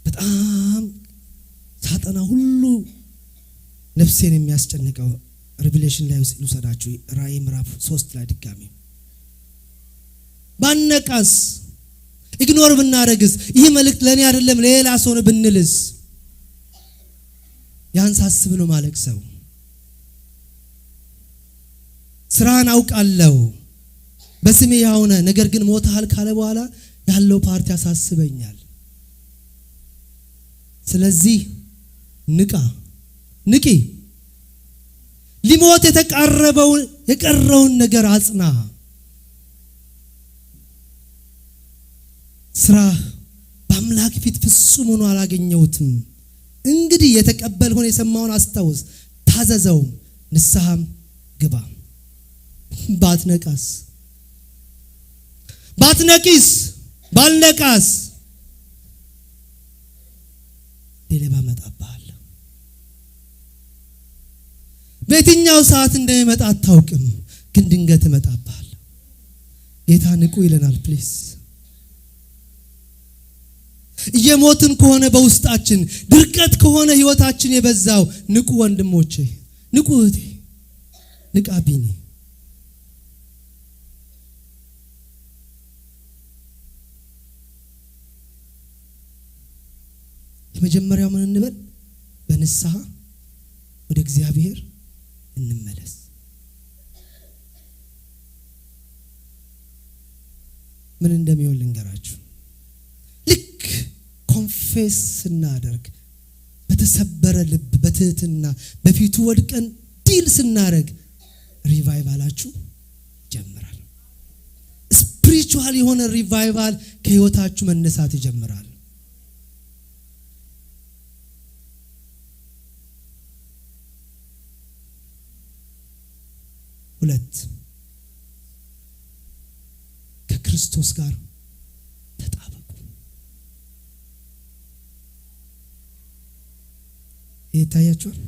በጣም ሳጠና ሁሉ ነፍሴን የሚያስጨንቀው Revelation ላይ ልውሰዳችሁ። ራእይ ምዕራፍ 3 ላይ ድጋሚ ባነቃስ፣ ignore ብናረግስ፣ ይህ መልእክት ለኔ አይደለም ለሌላ ሰው ነው ብንልስ፣ ያን ሳስብ ነው ማለቅሰው። ስራን አውቃለሁ በስሜ ያው ነህ፣ ነገር ግን ሞተሃል ካለ በኋላ ያለው ፓርቲ ያሳስበኛል። ስለዚህ ንቃ፣ ንቂ። ሊሞት የተቃረበውን የቀረውን ነገር አጽና። ስራ በአምላክ ፊት ፍጹም ሆኖ አላገኘሁትም። እንግዲህ የተቀበልኸውን የሰማኸውን አስታውስ፣ ታዘዘው፣ ንስሐም ግባ። ባትነቃስ፣ ባትነቂስ፣ ባልነቃስ ሌባ እመጣብሃለሁ። በየትኛው ሰዓት እንደሚመጣ አታውቅም፣ ግን ድንገት እመጣብሃለሁ። ጌታ ንቁ ይለናል። please እየሞትን ከሆነ በውስጣችን ድርቀት ከሆነ ህይወታችን የበዛው ንቁ ወንድሞቼ፣ ንቁ እህቴ፣ ንቃ ቢኒ። የመጀመሪያው ምን እንበል? በንስሐ ወደ እግዚአብሔር እንመለስ። ምን እንደሚሆን ልንገራችሁ። ልክ confess ስናደርግ በተሰበረ ልብ በትህትና በፊቱ ወድቀን deal ስናደርግ revival ኣችሁ ይጀምራል። spiritual የሆነ revival ከህይወታችሁ መነሳት ይጀምራል። 2 ከክርስቶስ ጋር ተጣበቁ። ይሄ ይታያችኋል።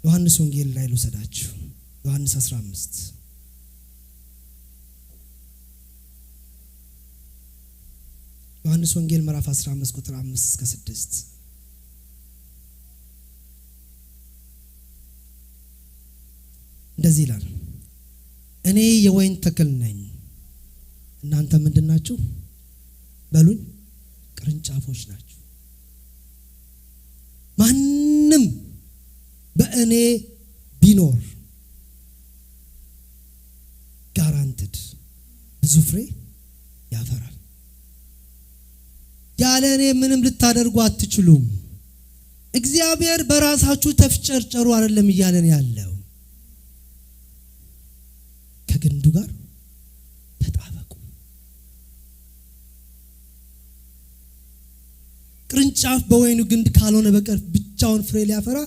ዮሐንስ ወንጌል ላይ ልውሰዳችሁ። ዮሐንስ 15 ዮሐንስ ወንጌል ምዕራፍ 15 ቁጥር 5 እስከ 6 እንደዚህ ይላል። እኔ የወይን ተክል ነኝ፣ እናንተ ምንድናችሁ? በሉኝ፣ ቅርንጫፎች ናችሁ። ማንም በእኔ ቢኖር guaranteed ብዙ ፍሬ ያፈራል። ያለ እኔ ምንም ልታደርጉ አትችሉም። እግዚአብሔር በራሳችሁ ተፍጨርጨሩ አይደለም እያለን ያለው፣ ከግንዱ ጋር ተጣበቁ። ቅርንጫፍ በወይኑ ግንድ ካልሆነ በቀር ብቻውን ፍሬ ሊያፈራ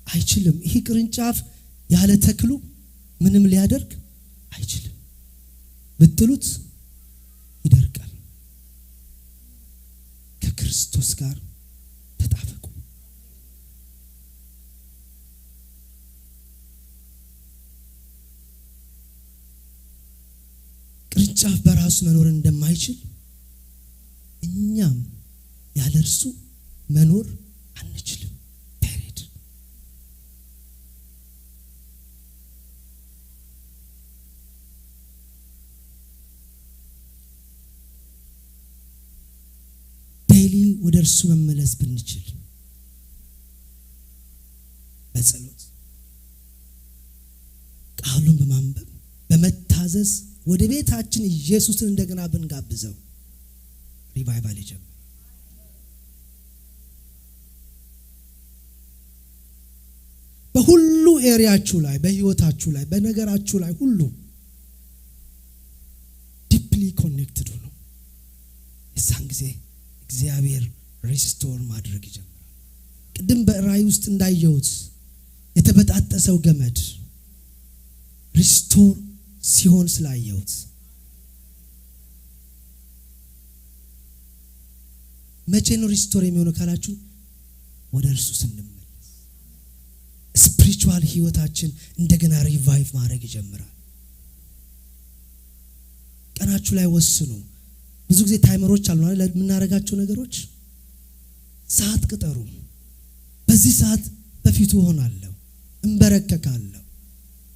አይችልም። ይሄ ቅርንጫፍ ያለ ተክሉ ምንም ሊያደርግ አይችልም። ብትሉት ይደርቃል። ከክርስቶስ ጋር ተጣበቁ። ቅርንጫፍ በራሱ መኖር እንደማይችል እኛም ያለ እርሱ መኖር አንችልም። Period። Daily ወደ እርሱ መመለስ ብንችል በጸሎት፣ ቃሉን በማንበብ፣ በመታዘዝ ወደ ቤታችን ኢየሱስን እንደገና ብንጋብዘው revival ይጀምራል። በሁሉ area ችሁ ላይ፣ በህይወታችሁ ላይ፣ በነገራችሁ ላይ ሁሉ deeply connected ሁኑ። የዛን ጊዜ እግዚአብሔር restore ማድረግ ይጀምራል። ቅድም በራእይ ውስጥ እንዳየሁት የተበጣጠሰው ገመድ restore ሲሆን ስላየሁት፣ መቼ ነው restore የሚሆነው ካላችሁ፣ ወደ እርሱ ስንመለስ spiritual ህይወታችን እንደገና revive ማድረግ ይጀምራል። ቀናችሁ ላይ ወስኑ። ብዙ ጊዜ timer ኦች አሉ አይደል? ለምናደርጋቸው ነገሮች ሰዓት ቅጠሩ። በዚህ ሰዓት በፊቱ እሆናለሁ፣ እንበረከካለሁ።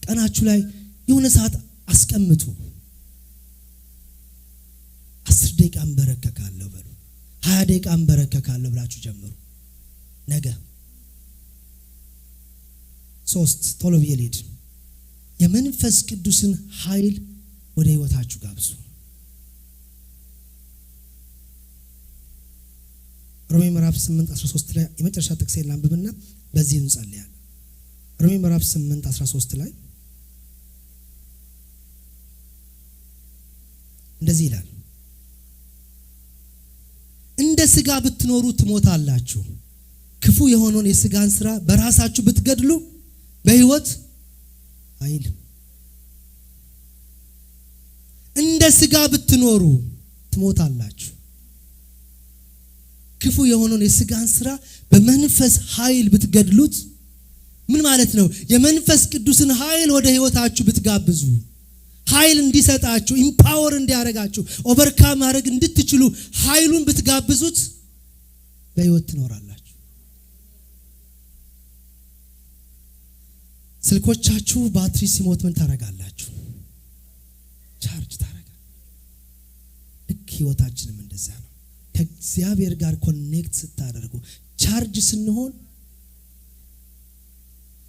ቀናችሁ ላይ የሆነ ሰዓት አስቀምጡ። 10 ደቂቃ እንበረከካለሁ በሉ። 20 ደቂቃ እንበረከካለሁ ብላችሁ ጀምሩ። ነገ ሶስት፣ ቶሎ ብዬ ልሂድ። የመንፈስ ቅዱስን ኃይል ወደ ህይወታችሁ ጋብዙ። ሮሜ ምዕራፍ 8 13 ላይ፣ የመጨረሻ ጥቅሴን ላንብብና በዚህ እንጸልያለን። ሮሜ ምዕራፍ 8 13 ላይ እንደዚህ ይላል፣ እንደ ስጋ ብትኖሩ ትሞታላችሁ። ክፉ የሆነውን የስጋን ስራ በራሳችሁ ብትገድሉ በህይወት አይልም። እንደ ስጋ ብትኖሩ ትሞታላችሁ። ክፉ የሆነውን የስጋን ስራ በመንፈስ ኃይል ብትገድሉት፣ ምን ማለት ነው? የመንፈስ ቅዱስን ኃይል ወደ ህይወታችሁ ብትጋብዙ፣ ኃይል እንዲሰጣችሁ፣ empower እንዲያደርጋችሁ፣ overcome ማድረግ እንድትችሉ ኃይሉን ብትጋብዙት በህይወት ትኖራላችሁ። ስልኮቻችሁ ባትሪ ሲሞት ምን ታደርጋላችሁ? Charge ታደርጋላችሁ። ልክ ህይወታችንም እንደዛ ነው። ከእግዚአብሔር ጋር connect ስታደርጉ፣ charge ስንሆን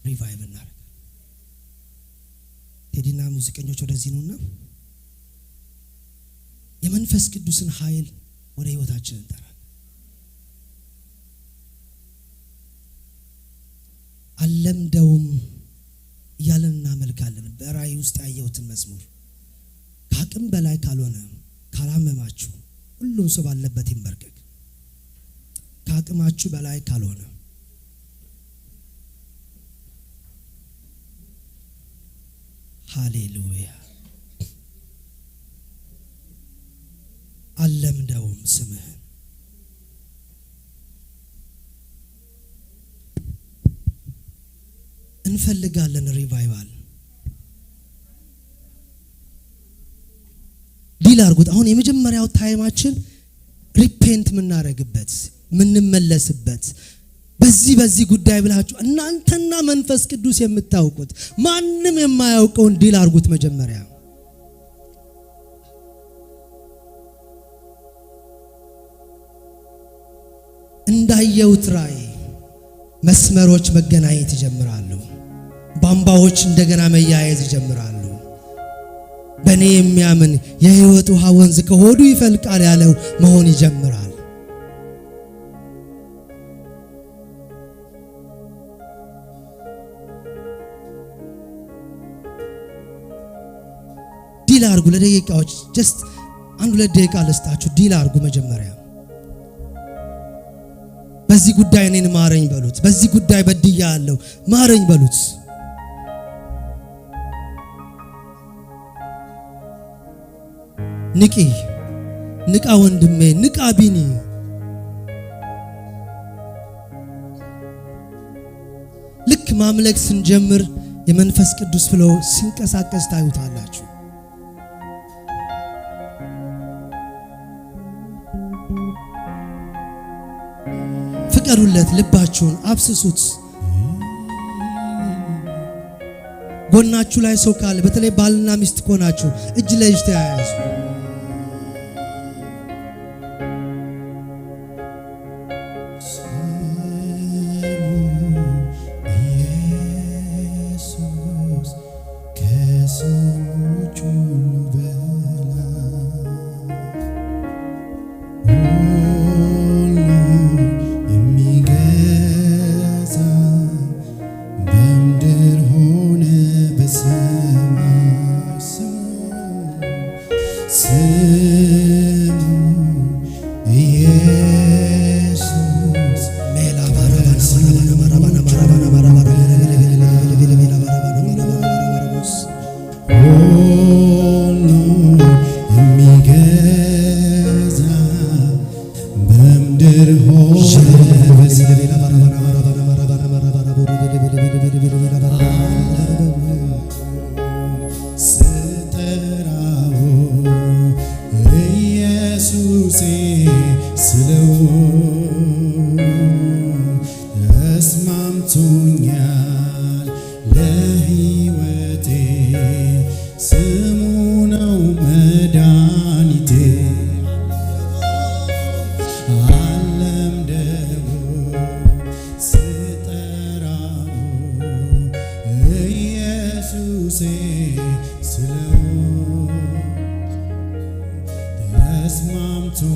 revive እናደርጋለን። ቴዲና ሙዚቀኞች ወደዚህ ነውና የመንፈስ ቅዱስን ኃይል ወደ ህይወታችን እንጠራለን። አለምደውም እያለን እናመልካለን። በራእይ ውስጥ ያየሁትን መዝሙር ከአቅም በላይ ካልሆነ፣ ካላመማችሁ፣ ሁሉም ሰው ባለበት ይንበርከክ። ከአቅማችሁ በላይ ካልሆነ፣ ሃሌሉያ። አለምደውም ስምህን፣ እንፈልጋለን revival። Deal አድርጉት። አሁን የመጀመሪያው time ኣችን repent የምናደርግበት፣ የምንመለስበት፣ በዚህ በዚህ ጉዳይ ብላችሁ እናንተና መንፈስ ቅዱስ የምታውቁት፣ ማንም የማያውቀውን deal አድርጉት መጀመሪያ። እንዳየሁት ራእይ መስመሮች መገናኘት ይጀምራሉ። ቧንቧዎች እንደገና መያያዝ ይጀምራሉ። በእኔ የሚያምን የሕይወት ውሃ ወንዝ ከሆዱ ይፈልቃል ያለው መሆን ይጀምራል። Deal አድርጉ። ለደቂቃዎች just 1-2 ደቂቃ ልስጣችሁ። Deal አድርጉ። መጀመሪያ በዚህ ጉዳይ እኔን ማረኝ በሉት። በዚህ ጉዳይ በድያለሁ፣ ማረኝ በሉት። ንቂ፣ ንቃ ወንድሜ፣ ንቃ ቢኒ። ልክ ማምለክ ስንጀምር የመንፈስ ቅዱስ flow ሲንቀሳቀስ ታዩታላችሁ። ፍቀዱለት፣ ልባችሁን አፍስሱት። ጎናችሁ ላይ ሰው ካለ፣ በተለይ ባልና ሚስት ከሆናችሁ፣ እጅ ለእጅ ተያያዙ።
ስሙ ኢየሱስ ከስሞች ሁሉ በላይ ሁሉ የሚገዛ፣ በምድር ሆነ በሰማይ፣ ስሙ ኢየሱስ።
ሜላ።
ሁሉ የሚገዛ፣ በምድር ሆነ በሰማይ፣ ስጠራው ኢየሱሴ ስለው ተስማምቶኛል ለሕይወቴ፣ ስሙ ነው መድኃኒቴ። አለምደው ስጠራው ኢየሱሴ ስለው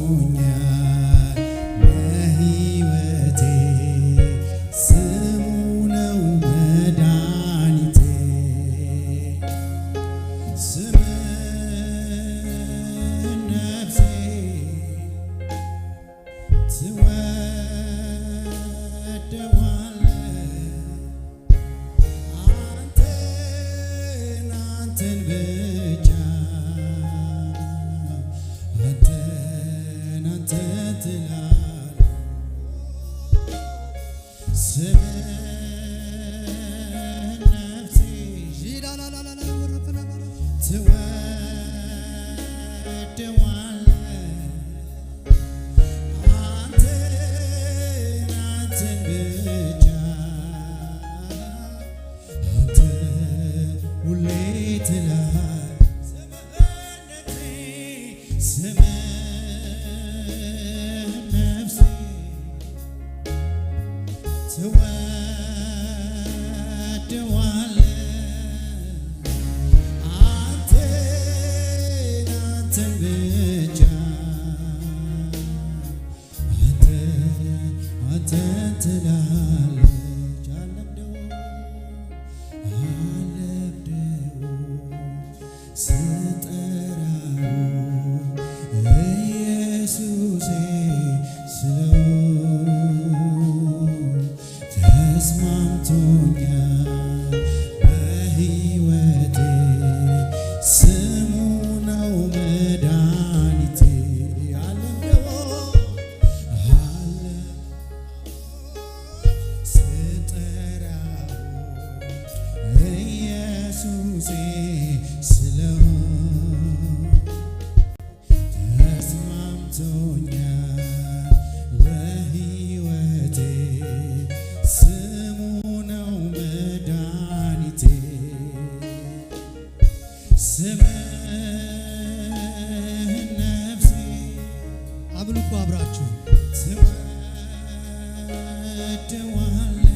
ተስማምቶኛል ለሕይወቴ፣ ስሙ ነው መድኃኒቴ። ስምህን ነፍሴ ትወደዋለህ፣ አንተን አንተን ብቻ፣ አንተን አንተን ትላለህ። ስምህን ነፍሴ ትወደዋለህ፣ አንተን አንተን ብቻ፣ አንተን ሁሌ ትላለህ። ስምህን ነፍሴ ትወደዋለህ፣ አንተን አንተን ብቻ፣ አንተን አንተን ትላለች። አለምደው አለምደው ስጠራው ኢየሱሴ ስለው ተስማምቶኛል በሕይወቴ፣ ስሙ ነው መድኃኒቴ። አለምደው አለ ስጠራው ኢየሱሴ ስለው ተስማምቶኛል ለሕይወቴ፣ ስሙ ነው መድኃኒቴ። ስምህን ነፍሴ
አምልኩ አብራችሁ።
ትወደዋለህ፣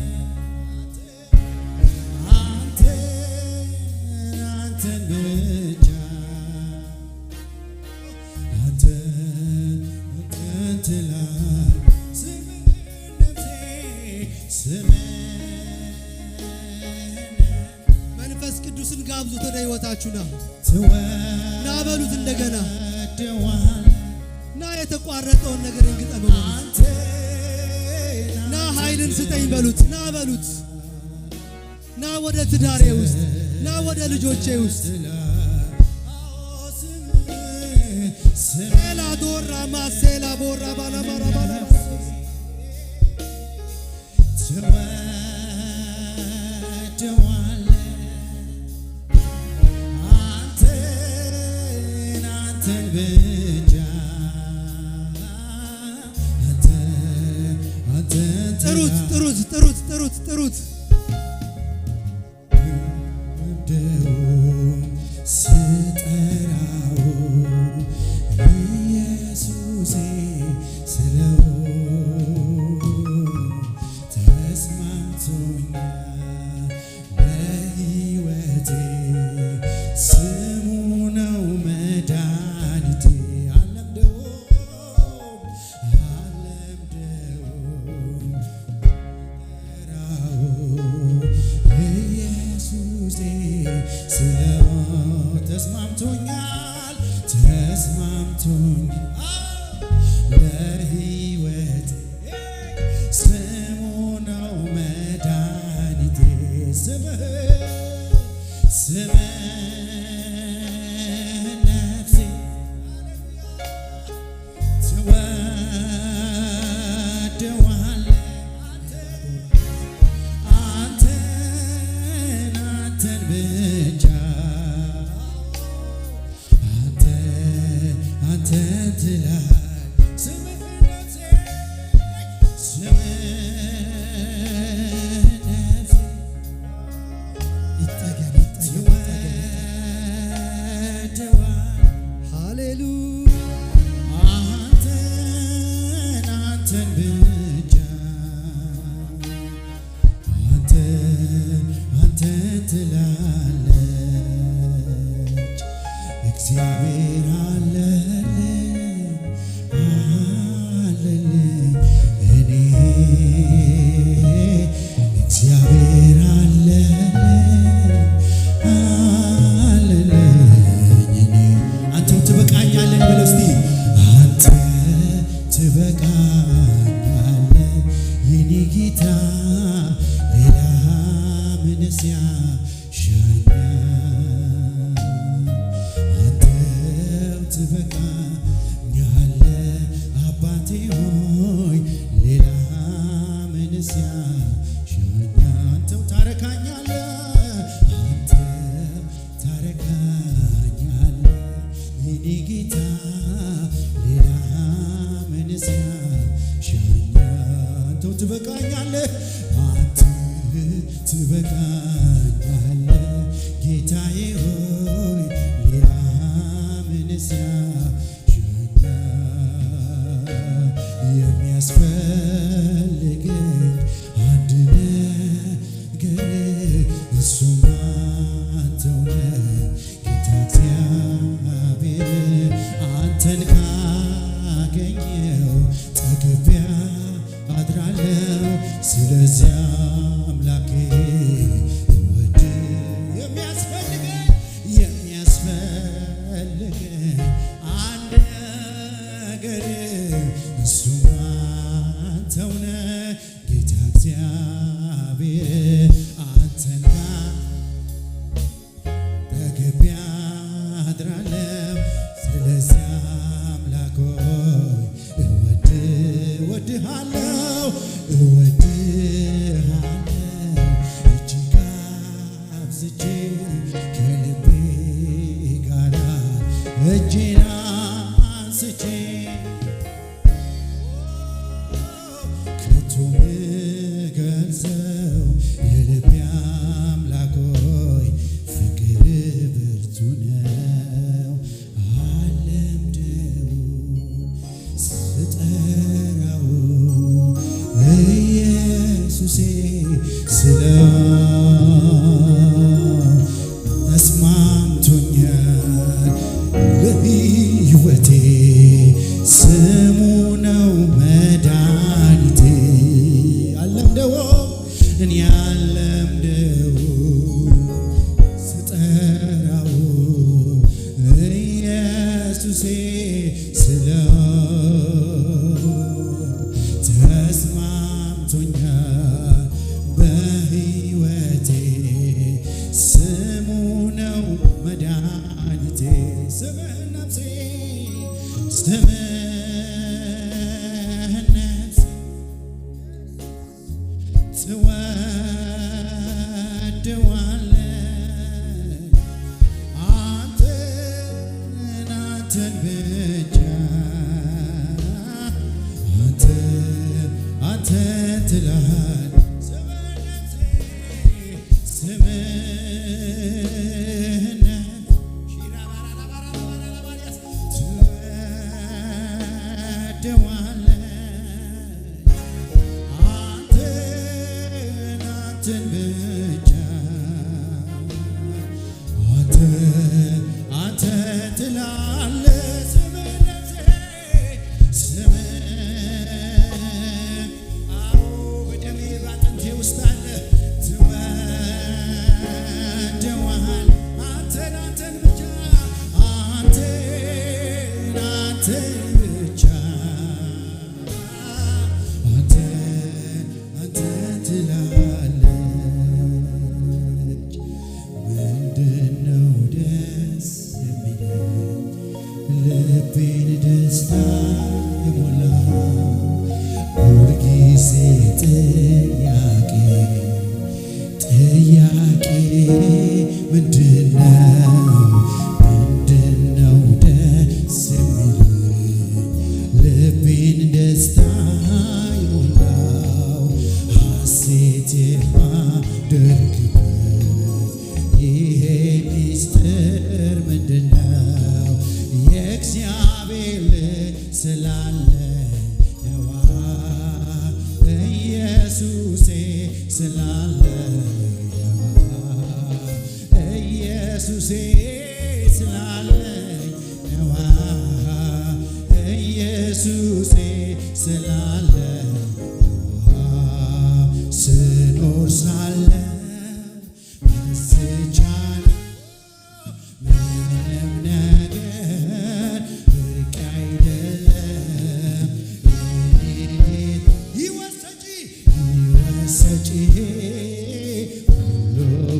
አንተን አንተን ብቻ፣ አንተን አንተን ትላለህ። ስምህን ነፍሴ ስምህን
መንፈስ ቅዱስን ጋብዙት ወደ ሕይወታችሁ። ና ና በሉት እንደገና።
ትወደዋለህ፣
ና የተቋረጠውን ነገር እንግጠም በሉት።
አንተን
ና ኃይልን ስጠኝ በሉት። ና በሉት። ና ወደ ትዳሬ ውስጥ፣ ና ወደ ልጆቼ ውስጥ። ሴላ ዶራ ማሴላ ቦራ ባላ ባራ ባላ።
ትወደዋለህ አንተን፣ አንተን ብቻ፣ አንተን፣ አንተን።
ጥሩት፣ ጥሩት፣ ጥሩት፣ ጥሩት፣ ጥሩት።
እንደውም ስጠራው ኢየሱሴ ስለው ተስማምቶኛል ለሕይወቴ፣ ስሙ ነው መድኃኒቴ። አልለምደውም፣ አልለምደውም ጠራው ኢየሱሴ ስለው ተስማምቶኛል፣ ተስማምቶኛል ለሕይወቴ፣ ስሙ ነው መድኃኒቴ። ስምህ፣ ስምህ ነፍሴ ትወደዋለህ አንተን፣ አንተን ብቻ፣ አንተን፣ አንተን ትላለህ። ስምህ ነፍሴ፣ ስምህ ነፍሴ
ይጠገን፣ ይጠገን፣ ይጠገን።
ትወደዋለህ
ሃሌሉያ።
አንተን፣ አንተን ብቻ፣ አንተን፣ አንተን ትላለች። እግዚአብሔር አለልኝ፣ አለልኝ እኔ፣ እግዚአብሔር አለልኝ፣ አለልኝ እኔ። አንተው ትበቃኛለህ በለው እስቲ። አንተ ትበቃኛለህ የኔ ጌታ፣ ሌላ ምንስ ያሻኛል? አንተው ትበቃኛለህ አባቴ ሆይ፣ ሌላ ምንስ ያሻኛል? አንተው ታረካኛለህ፣ አንተ ታረካኛለህ የኔ ጌታ፣ ሌላ ምንስ ያሻኛል? አንተው ትበቃኛለህ፣ አንተ ትበቃኛለህ ጌታዬ ሆይ፣ ሌላ ምንስ ያሻኛል? የሚያስፈልገኝ አንድ ነገር፣ እሱም አንተው ነህ ጌታ እግዚአብሔር። አንተን ካገኘው ጠግቤ አድራለሁ። ስለዚያ አምላኬ እወድ የሚያስፈልገኝ፣ የሚያስፈልገኝ አንድ ነገር፣ እሱም አንተው ነህ ጌታ እግዚአብሔር። አንተን ጠግቤ አድራለሁ። ስለዚያ አምላክ ሆይ እወድ እወድሃለሁ፣ እወድሃለሁ እጅግ አብዝቼ፣ ከልቤ ጋራ እጄን አንስቼ ከቶ ምገልጸው የልቤ አምላክ ሆይ ፍቅር ብርቱ ነው። አለምደው ስጠራው ኢየሱሴ ስለው ተስማምቶኛል ለሕይወቴ። ስምህነት ሺራባራባራባራባሪያስ ትወደዋለህ አንተን አንተን ብቻ አንተ አንተ ትላለህ ስምህ ነፍሴ ስምህ አዎ በደሜ ባጥንቴ ውስጥ አለ ትወደዋለህ አንተን አንተን ብቻ አንተን አንተን ብቻ አንተን አንተን ትላለች። ምንድነው ደስ የሚለኝ ልቤን ደስታ የሞላው ሁልጊዜ ጥያቄ ጥያቄ ምንድነው ምንድነው ደስ የሚለኝ ልቤን ደስታ የሞላው ሐሴት የማደርግበት ይሄ ሚስጥር ምንድነው? የእግዚአብሔር ልጅ ስላለ ነዋ ኢየሱሴ ስላለ ነዋ ኢየሱሴ ስላለኝ ነዋ ኢየሱሴ ስላለ ነዋ ስኖር ሳለ በዝቻለ ምንም ነገር ብርቅ አይደለም የኔ ጌታ ሕይወት ሰጪ ሕይወት ሰጪ ሁሉ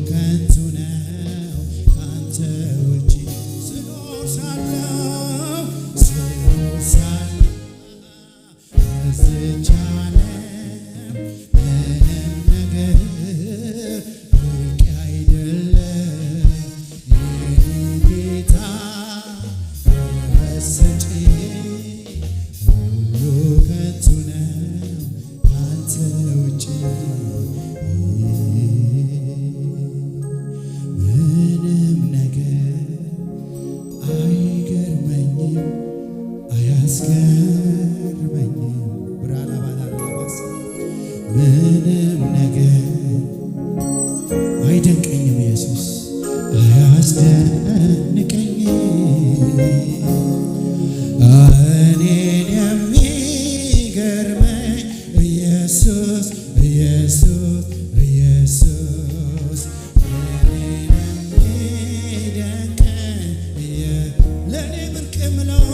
ከንቱ ነው ካንተ ውጪ ስኖር ሳለሁ ስኖር ሳለሁ በዚች ዓለም ምንም ነገር ብርቅ አይደለም የኔ ጌታ ሕይወት ሰጪ ሁሉ ከንቱ ነው ካንተ ውጪ ምንም ነገር አይገርመኝም አያስገርመኝም ብራላባላባስ ምንም ነገር አይደንቀኝም ኢየሱስ አያስደንቀኝም እኔን የሚገርመኝ ኢየሱስ ኢየሱስ ኢየሱስ እኔን የሚደንቀኝ ለእኔ ብርቅ ምለው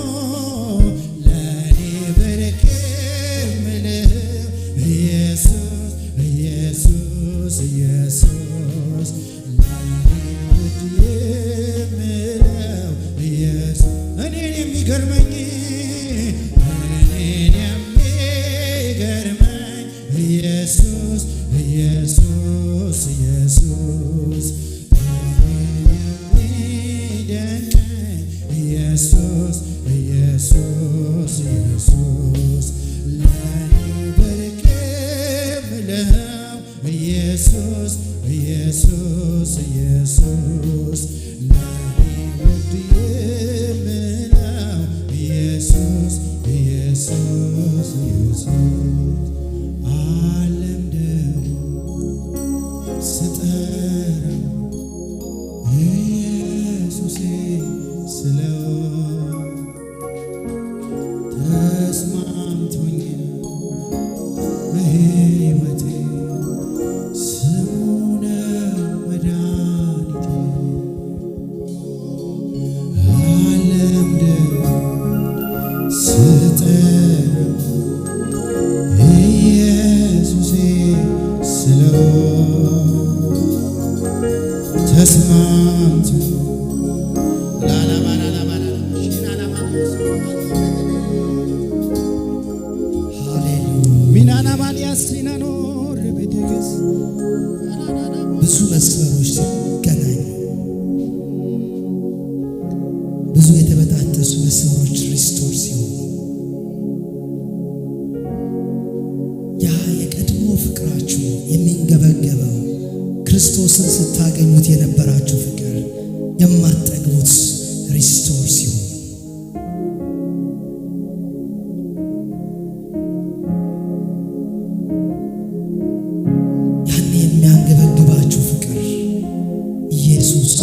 ለእኔ ብርቅ ምለው ኢየሱስ ኢየሱስ ኢየሱስ ለእኔ ውድ የምለው ኢየሱስ እኔን የሚገርመኝ እኔን የሚገርመኝ ኢየሱስ ኢየሱስ ኢየሱስ እኔን የሚደንቀኝ ኢየሱስ ኢየሱስ ኢየሱስ ለእኔ ብርቅ የምለው ኢየሱስ ኢየሱስ ኢየሱስ ለእኔ ውድ የምለው ኢየሱስ ኢየሱስ ኢየሱስ አለምደው ስጠራው ኢየሱሴ ስለው ተስማምቶኝ በሕይወቴ ስሙ ነው መድኃኒቴ አለምደው ስጠራው ኢየሱሴ ስለው ተስማምቶ
ሃሌሉያ።
ሚናናማንያስ ሲናኖር ቤቴክስ
ብዙ መስመሮች ሲገናኙ ብዙ የተበጣጠሱ መስመሮች restore ሲሆኑ ያ የቀድሞ ፍቅራችሁ የሚንገበገበው ክርስቶስን ስታገኙት የነበረው የነበራችሁ ፍቅር የማትጠግቡት restore ሲሆን ያኔ የሚያንገበግባችሁ ፍቅር ኢየሱስ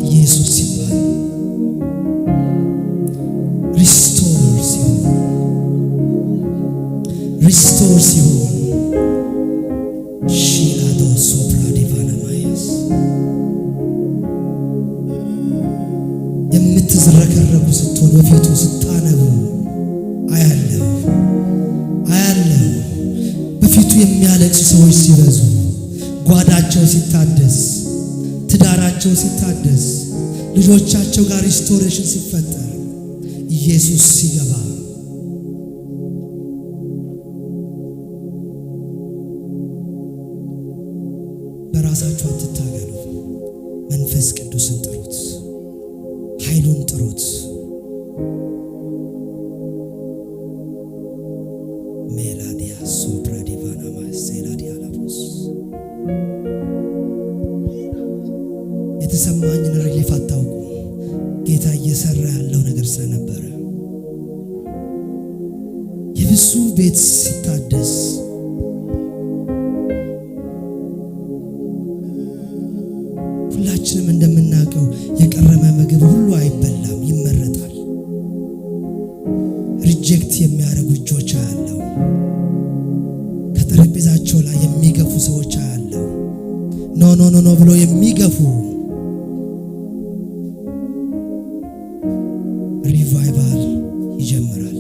ኢየሱስ ሲባል restore ሲሆን restore ሲሆን ሺላዶ ሶፕራ ዲቫና ማየስ የምትዝረከረኩ ስትሆን በፊቱ ስታነቡ አያለሁ አያለሁ። በፊቱ የሚያለቅሱ ሰዎች ሲበዙ፣ ጓዳቸው ሲታደስ፣ ትዳራቸው ሲታደስ፣ ልጆቻቸው ጋር restoration ሲፈጠር፣ ኢየሱስ ሲገባ በራሳችሁ አትታገሉ። መንፈስ ቅዱስን ጥሩት፣ ኃይሉን ጥሩት። ሜላዲያ ሶፕራዲቫና ማሴላዲያ ላፎስ የተሰማኝን relief አታውቁ። ጌታ እየሰራ ያለው ነገር ስለነበረ የብዙ ቤት ሲታደስ ሁላችንም እንደምናውቀው የቀረበ ምግብ ሁሉ አይበላም፣ ይመረጣል። Reject የሚያደርጉ እጆች አያለው። ከጠረጴዛቸው ላይ የሚገፉ ሰዎች አያለው። No, no, no, no ብሎ የሚገፉ። Revival ይጀምራል።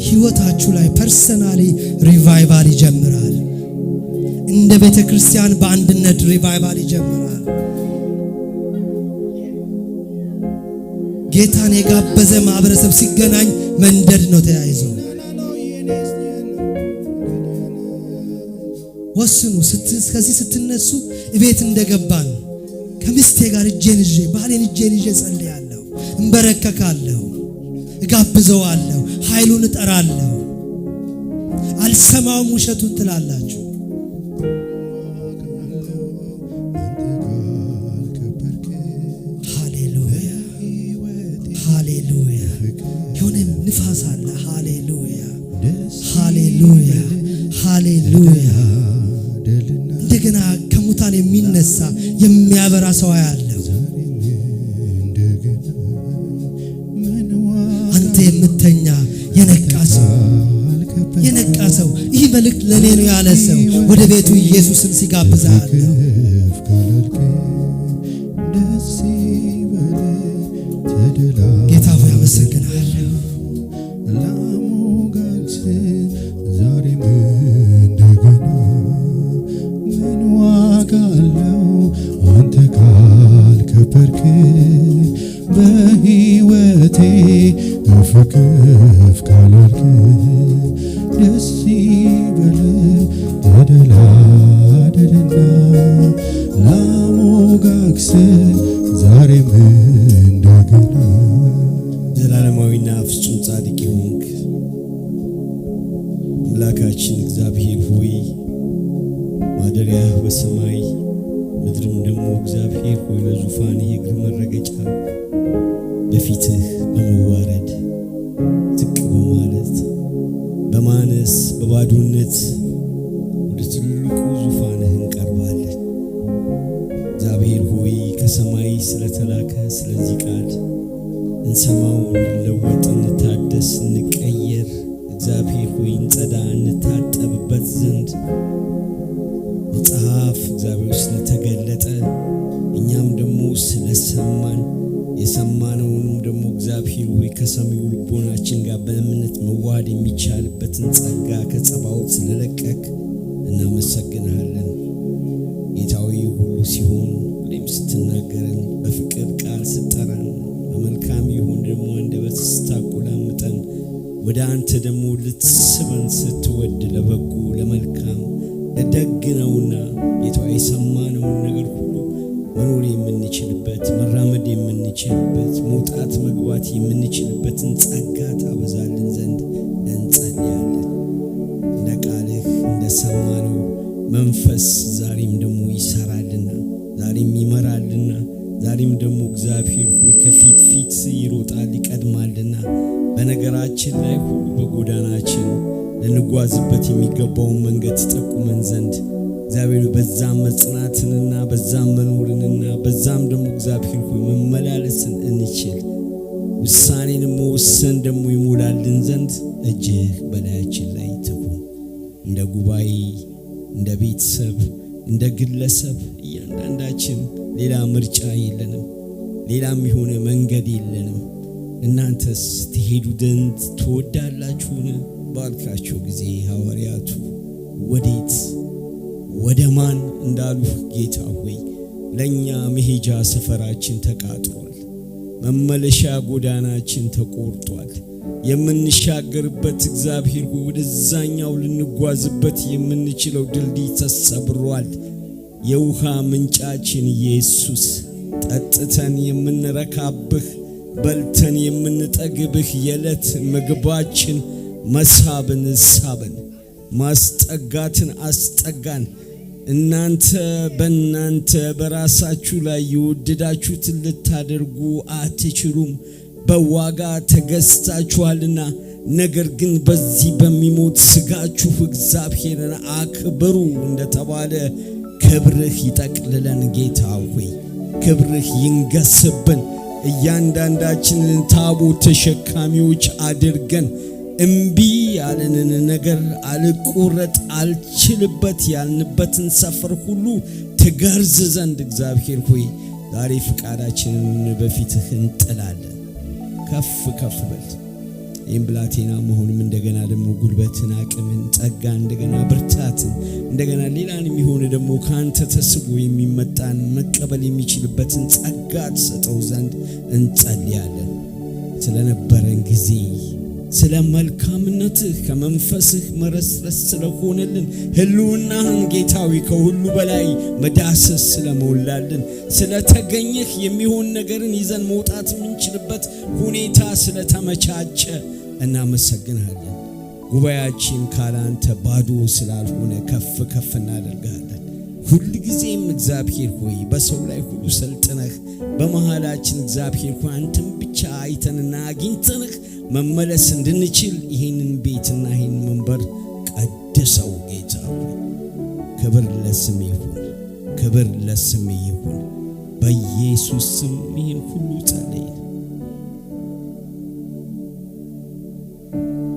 ህይወታችሁ ላይ personally revival ይጀምራል። እንደ ቤተ ክርስቲያን በአንድነት revival ይጀምራል። ጌታን የጋበዘ ማህበረሰብ ሲገናኝ መንደድ ነው ተያይዞ። ወስኑ። ከዚህ ስትነሱ እቤት እንደገባን ከሚስቴ ጋር እጄን ይዤ፣ ባሌን እጄን ይዤ ጸልያለሁ፣ እንበረከካለሁ፣ እጋብዘዋለሁ፣ ኃይሉን እጠራለሁ። አልሰማውም ውሸቱን ትላላችሁ። ሃሌሉያ፣ ሃሌሉያ። የሆነ ንፋስ አለ። ሃሌሉያ፣ ሃሌሉያ፣ ሃሌሉያ። እንደገና ከሙታን የሚነሳ የሚያበራ ሰው ያለው አንተ የምተኛ የነቃ ሰው፣ የነቃ ሰው፣ ይህ መልእክት ለኔ ነው ያለ ሰው ወደ ቤቱ ኢየሱስን ሲጋብዛለሁ። ጌታ ሆይ አመሰግናለሁ።
ዛሬም እንደገና ምን ዋጋ አለው አንተ ካልከበርክ በሕይወቴ? ከፍ ከፍ ካላልክ ደስ ይበል ተደላደልና ላሞጋግስ ዛሬም እንደገና።
ዘላለማዊና ፍጹም ጻድቅ የሆንክ አምላካችን እግዚአብሔር ሆይ፣ ማደሪያህ በሰማይ ምድርም ደግሞ እግዚአብሔር ሆይ ለዙፋንህ የእግር መረገጫ፣ በፊትህ በመዋረድ ዝቅ በማለት በማነስ በባዶነት ወደ ትልቁ ዙፋንህ እንቀርባለን። እግዚአብሔር ሆይ፣ ከሰማይ ስለተላከ ስለዚህ ቃል እንሰማው፣ እንለወጥ፣ እንታደስ፣ እንቀየር፣ እግዚአብሔር ሆይ እንጸዳ፣ እንታጠብበት ዘንድ መጽሐፍ እግዚአብሔር ስለተገለጠ እኛም ደግሞ ስለሰማን የሰማነውንም ደግሞ እግዚአብሔር ሆይ ከሰሚው ልቦናችን ጋር በእምነት መዋሃድ የሚቻልበትን ጸጋ ከጸባዖት ስለለቀክ እናመሰግንሃለን። ጌታዊ ሁሉ ሲሆን ሁሌም ስትናገረን፣ በፍቅር ቃል ስትጠራን፣ በመልካም ይሁን ደግሞ አንደበት ስታቆላምጠን፣ ወደ አንተ ደግሞ ልትስበን ስትወድ ለበጎ ለመልካም ለደግ ነውና ጌታ የሰማነውን ነገር ሁሉ መኖር የምንችልበት፣ መራመድ የምንችልበት፣ መውጣት መግባት የምንችልበትን ጸጋ ታበዛልን ዘንድ እንጸልያለን። እንደ ቃልህ እንደሰማነው መንፈስ ዛሬም ደግሞ ይሰራልና ዛሬም ይመራልና። ይመራልና፣ ዛሬም ደግሞ እግዚአብሔር ሆይ ከፊት ፊት ይሮጣል ይቀድማልና፣ በነገራችን ላይ ሁሉ በጎዳናችን ልንጓዝበት የሚገባውን መንገድ ትጠቁመን ዘንድ እግዚአብሔር በዛም መጽናትንና በዛም መኖርንና በዛም ደግሞ እግዚአብሔር ሆይ መመላለስን እንችል፣ ውሳኔን መወሰን ደግሞ ይሞላልን ዘንድ እጅህ በላያችን ላይ ትሁን። እንደ ጉባኤ፣ እንደ ቤተሰብ፣ እንደ ግለሰብ እያንዳንዳችን ሌላ ምርጫ የለንም፣ ሌላም የሆነ መንገድ የለንም። እናንተስ ትሄዱ ዘንድ ትወዳላችሁን ባልካቸው ጊዜ ሐዋርያቱ ወዴት ወደ ማን እንዳሉ ጌታ ሆይ ለኛ መሄጃ ሰፈራችን ተቃጥሯል፣ መመለሻ ጎዳናችን ተቆርጧል። የምንሻገርበት እግዚአብሔር ሆይ ወደዛኛው ልንጓዝበት የምንችለው ድልድይ ተሰብሯል። የውሃ ምንጫችን ኢየሱስ፣ ጠጥተን የምንረካብህ፣ በልተን የምንጠግብህ የዕለት ምግባችን መሳብን ሳብን፣ ማስጠጋትን አስጠጋን። እናንተ በእናንተ በራሳችሁ ላይ የወደዳችሁትን ልታደርጉ አትችሉም፣ በዋጋ ተገዝታችኋልና። ነገር ግን በዚህ በሚሞት ስጋችሁ እግዚአብሔርን አክብሩ እንደተባለ ክብርህ ይጠቅልለን ጌታ ሆይ፣ ክብርህ ይንገስብን። እያንዳንዳችንን ታቦት ተሸካሚዎች አድርገን እምቢ ያለንን ነገር አልቆረጥ አልችልበት ያልንበትን ሰፈር ሁሉ ትገርዝ ዘንድ እግዚአብሔር ሆይ ዛሬ ፍቃዳችንን በፊትህ እንጥላለን። ከፍ ከፍ በል። ይህም ብላቴና መሆንም እንደገና ደግሞ ጉልበትን፣ አቅምን፣ ጸጋ፣ እንደገና ብርታትን፣ እንደገና ሌላን የሚሆን ደግሞ ከአንተ ተስቦ የሚመጣን መቀበል የሚችልበትን ጸጋ ትሰጠው ዘንድ እንጸልያለን። ስለነበረን ጊዜ፣ ስለ መልካምነትህ፣ ከመንፈስህ መረስረስ ስለሆነልን፣ ህልውናህን ጌታዊ ከሁሉ በላይ መዳሰስ ስለሞላልን፣ ስለተገኘህ፣ የሚሆን ነገርን ይዘን መውጣት የምንችልበት ሁኔታ ስለተመቻቸ እናመሰግንሃለን። ጉባኤያችን ካላንተ ባዶ ስላልሆነ ከፍ ከፍ እናደርግሃለን። ሁልጊዜም እግዚአብሔር ሆይ በሰው ላይ ሁሉ ሰልጥነህ በመሃላችን እግዚአብሔር ሆይ አንተን ብቻ አይተንና አግኝተንህ መመለስ እንድንችል ይህንን ቤትና ይህንን መንበር ቀድሰው ጌታ ሆይ። ክብር ለስምህ ይሁን፣ ክብር ለስምህ ይሁን። በኢየሱስ ስም ይህን ሁሉ ጸለይን።